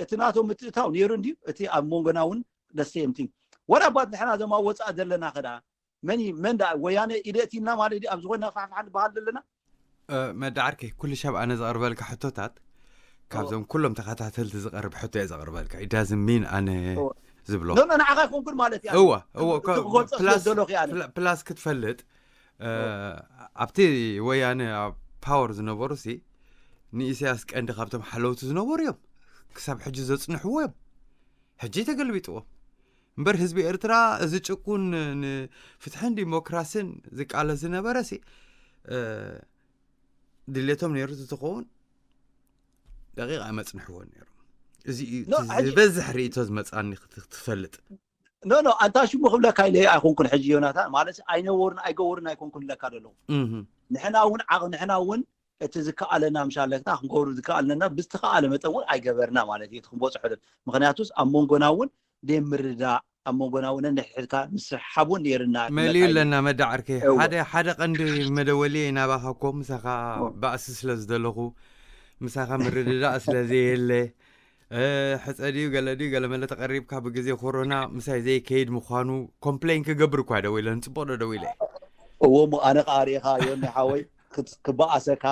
እቲ ናቶም ምትእታው ነይሩ እንድዩ እቲ ኣብ መንጎና እውን the same thing what about ንሕና እዞም ኣብ ወፃእ ዘለና ከዳ መን መን ዳ ወያነ ኢደእቲና ማለት ድዩ ኣብ ዝኾነ ፋሕፋሕ ንበሃል ዘለና መዳዓርከይ ኩሉ ሻብ ኣነ ዘቕርበልካ ሕቶታት ካብዞም ኩሎም ተኸታተልቲ ዝቐርብ ሕቶ እየ ዘቕርበልካ it doesn't mean ኣነ ዝብሎ ኖ ንዓኻ ኣይኮንኩን ማለት እያ እወ እወ ክገልጾ ስለ ዘለኹ እያ ፕላስ ክትፈልጥ ኣብቲ ወያነ ኣብ ፓወር ዝነበሩ ሲ ንኢሳያስ ቀንዲ ካብቶም ሓለውቲ ዝነበሩ እዮም ክሳብ ሕጂ ዘጽንሕዎ እዮም ሕጂ ተገልቢጥዎ እምበር ህዝቢ ኤርትራ እዚ ጭቁን ንፍትሕን ዲሞክራስን ዝቃለስ ዝነበረ ሲ ድሌቶም ነይሩ ዝኸውን ደቂቕ ኣይመጽንሕዎን ነይሩ እዚ ዝበዝሕ ርእቶ ዝመጽኣኒ ክትፈልጥ ኖ ኖ ኣንታ ሽሙ ክብለካ ኢለ ኣይኮንኩን ሕጂ ዮናታን ማለት ኣይነወርን ኣይገወርን ኣይኮንኩን ለካ ዘለኹ ንሕና እውን ዓቕ ንሕና እውን እቲ ዝከኣለና ምሻለክታ ክንገብሩ ዝከኣለና ብዝተኸኣለ መጠን እውን ኣይገበርና ማለት እዩ። እቲ ክንበፅሖ ዶ-፣ ምኽንያቱስ ኣብ መንጎና እውን ደይ ምርዳእ፣ ኣብ መንጎና እውን ንሕድካ ምስሓብ እውን ነይርና። መሊኡ ኣለና መዳ ዓርከይ። እወ። ሓደ፣ ሓደ ቀንዲ መደወሊ ናባኻ እኮ ምሳኻ እወ። ባእሲ ስለ ዝደለኹ፣ ምሳኻ ምርድዳእ ስለ ዘየለ፣ እ፣ ሕፀ ድዩ ገለ ድዩ ገለ መለ ተቐሪብካ ብግዜ ኮሮና ምሳይ ዘይከይድ ምዃኑ ኮምፕሌን ክገብር እኳ ደው ኢለ፣ ንፅቡቕ ዶ ደው ኢለ? እዎ እሞ ኣነ ከዓ ርኢኻ ዮኒ ሓወይ ክት-፣ ክበኣሰካ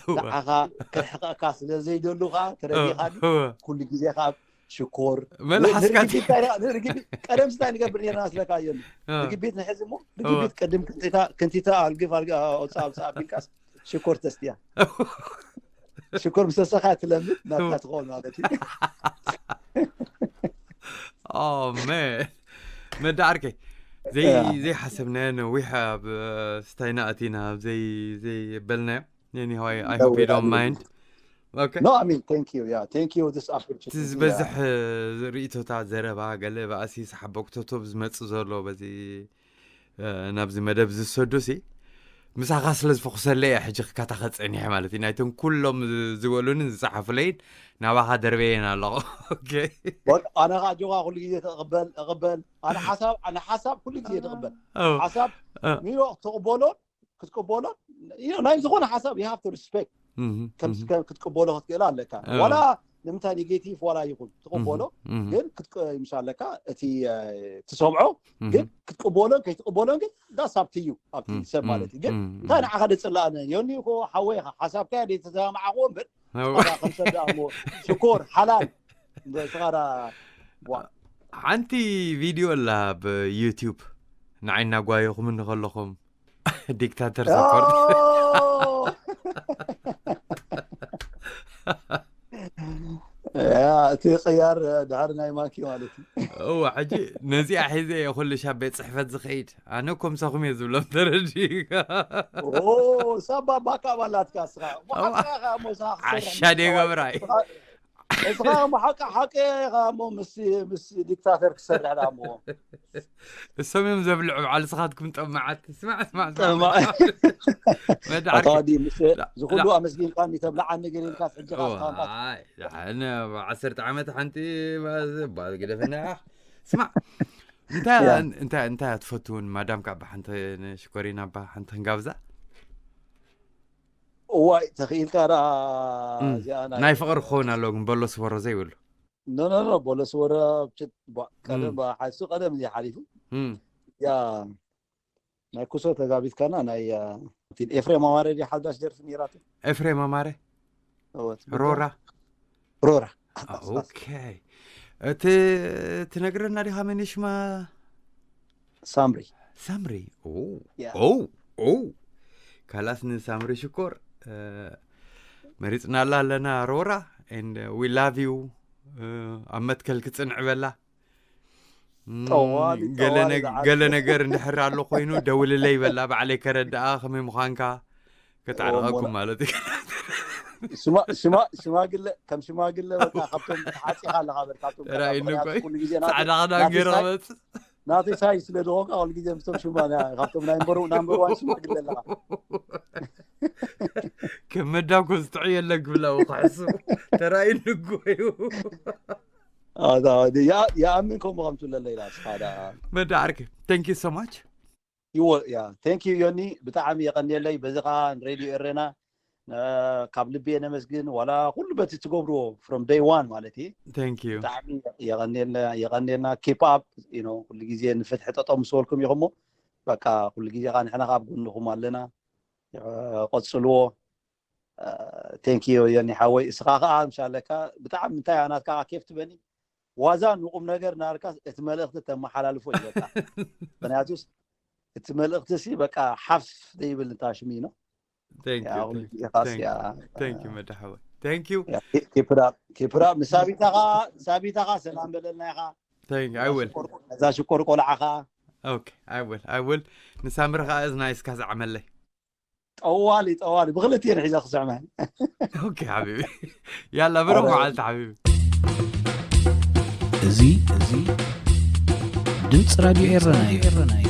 እወ። ንዓኻ ክርሕቐካ ስለ ዘይደሉ ከዓ ተረዲኻኒ። እወ። ኩሉ ግዜ ከዓ ሽኮር መለ ን-፣ ሓስካ ንርግቢት እንታይ ርግቢት ቀደም ስታይ ንገብር ነርና ስለካ ዮኒ። እወ። ርግቢት ንሕዚ እሞ እወ። ርግቢት ቅድም ክንቲታ፣ ክንቲታ ኣልግፍ ኣልግ-፣ ኣውፅእ ኣውፅእ ኣቢልካስ ሽኮር ተስትያ። ሽኮር ምስ ተሰኻ ትለምድ ናትካ ትኸውን ማለት እዩ። Oh man. መዳ ዓርከይ፣ ዘይ-፣ ያ። ዘይሓሰብናዮ ነዊሕ ኣብ፣ እ፣ ስታይና ኣቲና፣ ኣብ ዘይ-፣ ዘይበልናዮ። Anyway, I hope you don't mind. Okay. No, I mean, thank you. Yeah, thank you this opportunity. እቲ ዝበዝሕ፣ yeah. እ፣ ርእይቶታት፣ ዘረባ፣ ገለ ባእሲ፣ ሰሓቦ ክተቶብ ዝመጽእ ዘሎ በዚ፣ እ፣ ናብዚ መደብ ዝሰዱ ሲ፣ ምሳኻ ስለ ዝፈኹሰለይ እየ ሕጂ ክከታኸ ጸኒሐ ማለት እዩ። ናይቶም ኩሎም ዝ-፣ ዝበሉንን ዝጸሓፉለይን ናባኻ ደርበየን ኣለኹ። ኦኬ። በቃ፣ ኣነ ኸዓ ኣጆኻ ኩሉ ግዜ ተቕበል፣ እቕበል። ኣነ ሓሳብ፣ ኣነ ሓሳብ ኩሉ ግዜ ትቕበል። ኦ። ሓሳብ ኦ። ሚሮ ክትቕበሎን ክትቅበሎን፣ you know፣ ናይ ዝኾነ ሓሳብ you have to respect። እህ፣ ከም እህ። ከም ክትቅበሎ ክትክእል ኣለካ። ኦ። ዋላ ንምንታይ ኔጌቲቭ ዋላ ይኹን ትቕበሎ፣ እህ፣ እህ። ግን ክትቅ-፣ ምሽ ኣለካ እቲ፣ እ፣ ትሰምዖ፣ እህ። ግን ክትቅበሎን ከይትቅበሎን ግን that's up to you፣ ኣብቲ እህ፣ ሰብ እህ፣ ማለት እዩ። ግን እህ፣ እንታይ እህ። ንዓኻ ደጽላእነ፣ ዮኒ እኮ ሓወይ ኢኻ፣ ሓሳብካ እየ ዘይተሰማማዕኩዎ እምበር፣ ኦ። ንስኻ ከም ሰብ ደኣ እሞ ሽኮር፣ ሓላል፣ ንስኻ ደኣ፣ ዋ። ሓንቲ ቪድዮ ኣላ ኣብ ዩቲዩብ፣ ንዓይ እናጓየኹምኒ ከለኹም፣ ዲክታተር ሰፖርት። ኦ! ያ፣ እቲ ቅያር ድሓር ናይ ማንኪ ማለት እዩ። እወ፣ ሕጂ ነዚኣ ሒዘ እየ ኩሉ ሻብ ቤት ጽሕፈት ዝኸይድ። ኣነ እኮ ምሳኹም እየ ዝብሎም ተረዲእካ። ኦ፣ ሳባ ባካ ባላትካ እስኻ። እሞ እዋ፣ ሓቅኻ እሞ እስኻ ክትሰርሕ ዓሻ ደይ ገብራይ። እስኻ፣ እስኻ እሞ ሓቂ፣ ሓቂ ኢኻ እሞ ምስ፣ ምስ ዲክታተር ክሰርሕ ደኣ እሞ። እሶም እዮም ዘብልዑ፣ በዓል ንስኻትኩም ጠማዓት። ስማዕ፣ ስማዕ፣ ስማዕ። ጠማ-፣ መዳ ዓርከይ። ኣታ ወዲ፣ ምስ ላ-፣ ዝኹሉ ላ-፣ ኣመስጊንካኒ፣ ተብልዓኒ ገለ ኢልካስ፣ ሕጂ ኻስ ኦ፣ ካንታ ኣይ፣ ኣነ ዓሰርተ ዓመት ሓንቲ ባ-፣ ባ-፣ ግደፈና። ስማዕ፣ እንታይ፣ ያ። እንታይ፣ እንታይ ትፈትውን? ማዳም ካብ ሓንቲ ንሽኮሪና ባ ሓንቲ ክንጋብዛ? እዋይ፣ ተኽኢልካ ደኣ እም፣ እዚኣ ናይ ናይ ፍቕሪ ክኸውን ኣለዎ፣ ግን በሎ ስበሮ ዘይብሉ። ኖ፣ ኖ፣ ኖ፣ በሎ ስበሮ፣ ችት፣ ባ-፣ ቀደም እም። ባ-፣ ሓሱ ቀደም እዩ ሓሊፉ። እም። ያ፣ ናይ ኩሶ ተጋቢትካና፣ ናይ፣ ያ፣ ኤፍሬም ኣማረ ድያ ሓዳሽ ደርፊ ነይራቶ? ኤፍሬም ኣማረ? እወ፣ ትብሎ? ሮራ? ሮራ። ኦኬ። እቲ ትነግረና ዲኻ መን እዩ ሽማ? ሳምሪ። ሳምሪ። ኦ፣ ያ። ኦ፣ ኦ። ካላስ ንሳምሪ ሽኮር፣ እ፣ መሪጽናላ ኣለና ሮራ፣ and we love you። እ፣ ኣብ መትከል ክጽንዕ በላ። እም፣ ጠዋሊ፣ ገለ ጠዋሊ ነግ-፣ ዝዓቢ። ገለ ነገር እንድሕር ኣሎ ኮይኑ ደውልለይ በላ፣ ባዕለይ ከረድኣ ከመይ ምዃንካ። ከተዕርቐኩም እሞ ማለት እዩ። ሽማ-፣ ሽማ-፣ ሽማግለ፣ ከም ሽማግለ በቃ ካብቶም ተሓፂኻ ኣለኻ በል፣ ካብቶም ተራእይኒ ምኽንያቱ ቆይ፣ ኩሉ ግዜ ናተይ፣ ፃዕዳ ክዳን ናተይ ገይረ ሳይ-፣ ክመፅእ። ናተይ ሳይ ስለ ዝኾንካ ኩሉ ግዜ ምስቶም ሽማ-፣ ና-፣ ካብቶም ናይ እምበሩ-፣ ናምበር ዋን ሽማግለ ኣለኻ። ከም መዳም ኮ ዝጥዑ የለን ክብላ እኮ ሕሱም። ተራእይኒ እኮ እዩ። ኣታ ወዲ፣ ያ-፣ ይኣምን ከምኡ ከም ትብለለይ ኢላ፣ እስኻ ደኣ። መዳ ዓርከይ፣ thank you so much። ይዎ-፣ ያ፣ thank you ዮኒ፣ ብጣዕሚ የቐንየለይ። በዚ ኸዓ ንሬድዮ ኤረና፣ እ፣ ካብ ልቢ እየ ነመስግን። ዋላ ኩሉ በቲ ትገብርዎ from day one ማለት እዩ። Thank you። ብጣዕሚ የቐንየልና፣ የቐንየልና። Keep up፣ you know፣ ኩሉ ግዜ ንፍትሒ ጠጠው ምስ በልኩም ኢኹም እሞ፣ በቃ ኩሉ ግዜ ኸዓ ንሕና ኸዓ ኣብ ጎንኹም ኣለና። እ፣ ቀጽልዎ። እ፣ thank you ዮኒ ሓወይ። እስኻ ኸዓ ምሻለካ ብጣዕሚ እንታይ እያ ናትካ ኬፍ ትበኒ። ዋዛ ንቁም ነገር ናርካስ እቲ መልእኽቲ ተመሓላልፎ እዩ በቃ። ምኽንያቱስ እቲ መልእኽቲ ሲ በቃ ሓፍ ዘይብል እንታ ሽሚ ነው። Thank ያ፣ you፣ ኩሉ thank you፣ ግዜ ኻስ thank ያ፣ you፣ thank you መዳ ሓወይ። Thank you። ያ፣ ኬ-፣ keep it up፣ keep it up። ንሳቢታኻ፣ ሳቢታኻ ሰላም በለልና ኢኻ። Thank you፣ I ነዛ will። ሽኮር-፣ ነዛ ሽኮር ቆልዓኻ። Okay, I will፣ I will። ንሳምሪ ኸዓ እዝና ይስካ ዝዓመለይ። ጠዋሊ፣ ጠዋሊ፣ ብኽልቲኤን ሒዘ ክስዕመን። ኦኬ ሓቢቢ። ያላ፣ ብሩኽ ኣረ። መዓልቲ ሓቢቢ። እዚ፣ እዚ ድምፂ ራድዮ ኤረና እዩ።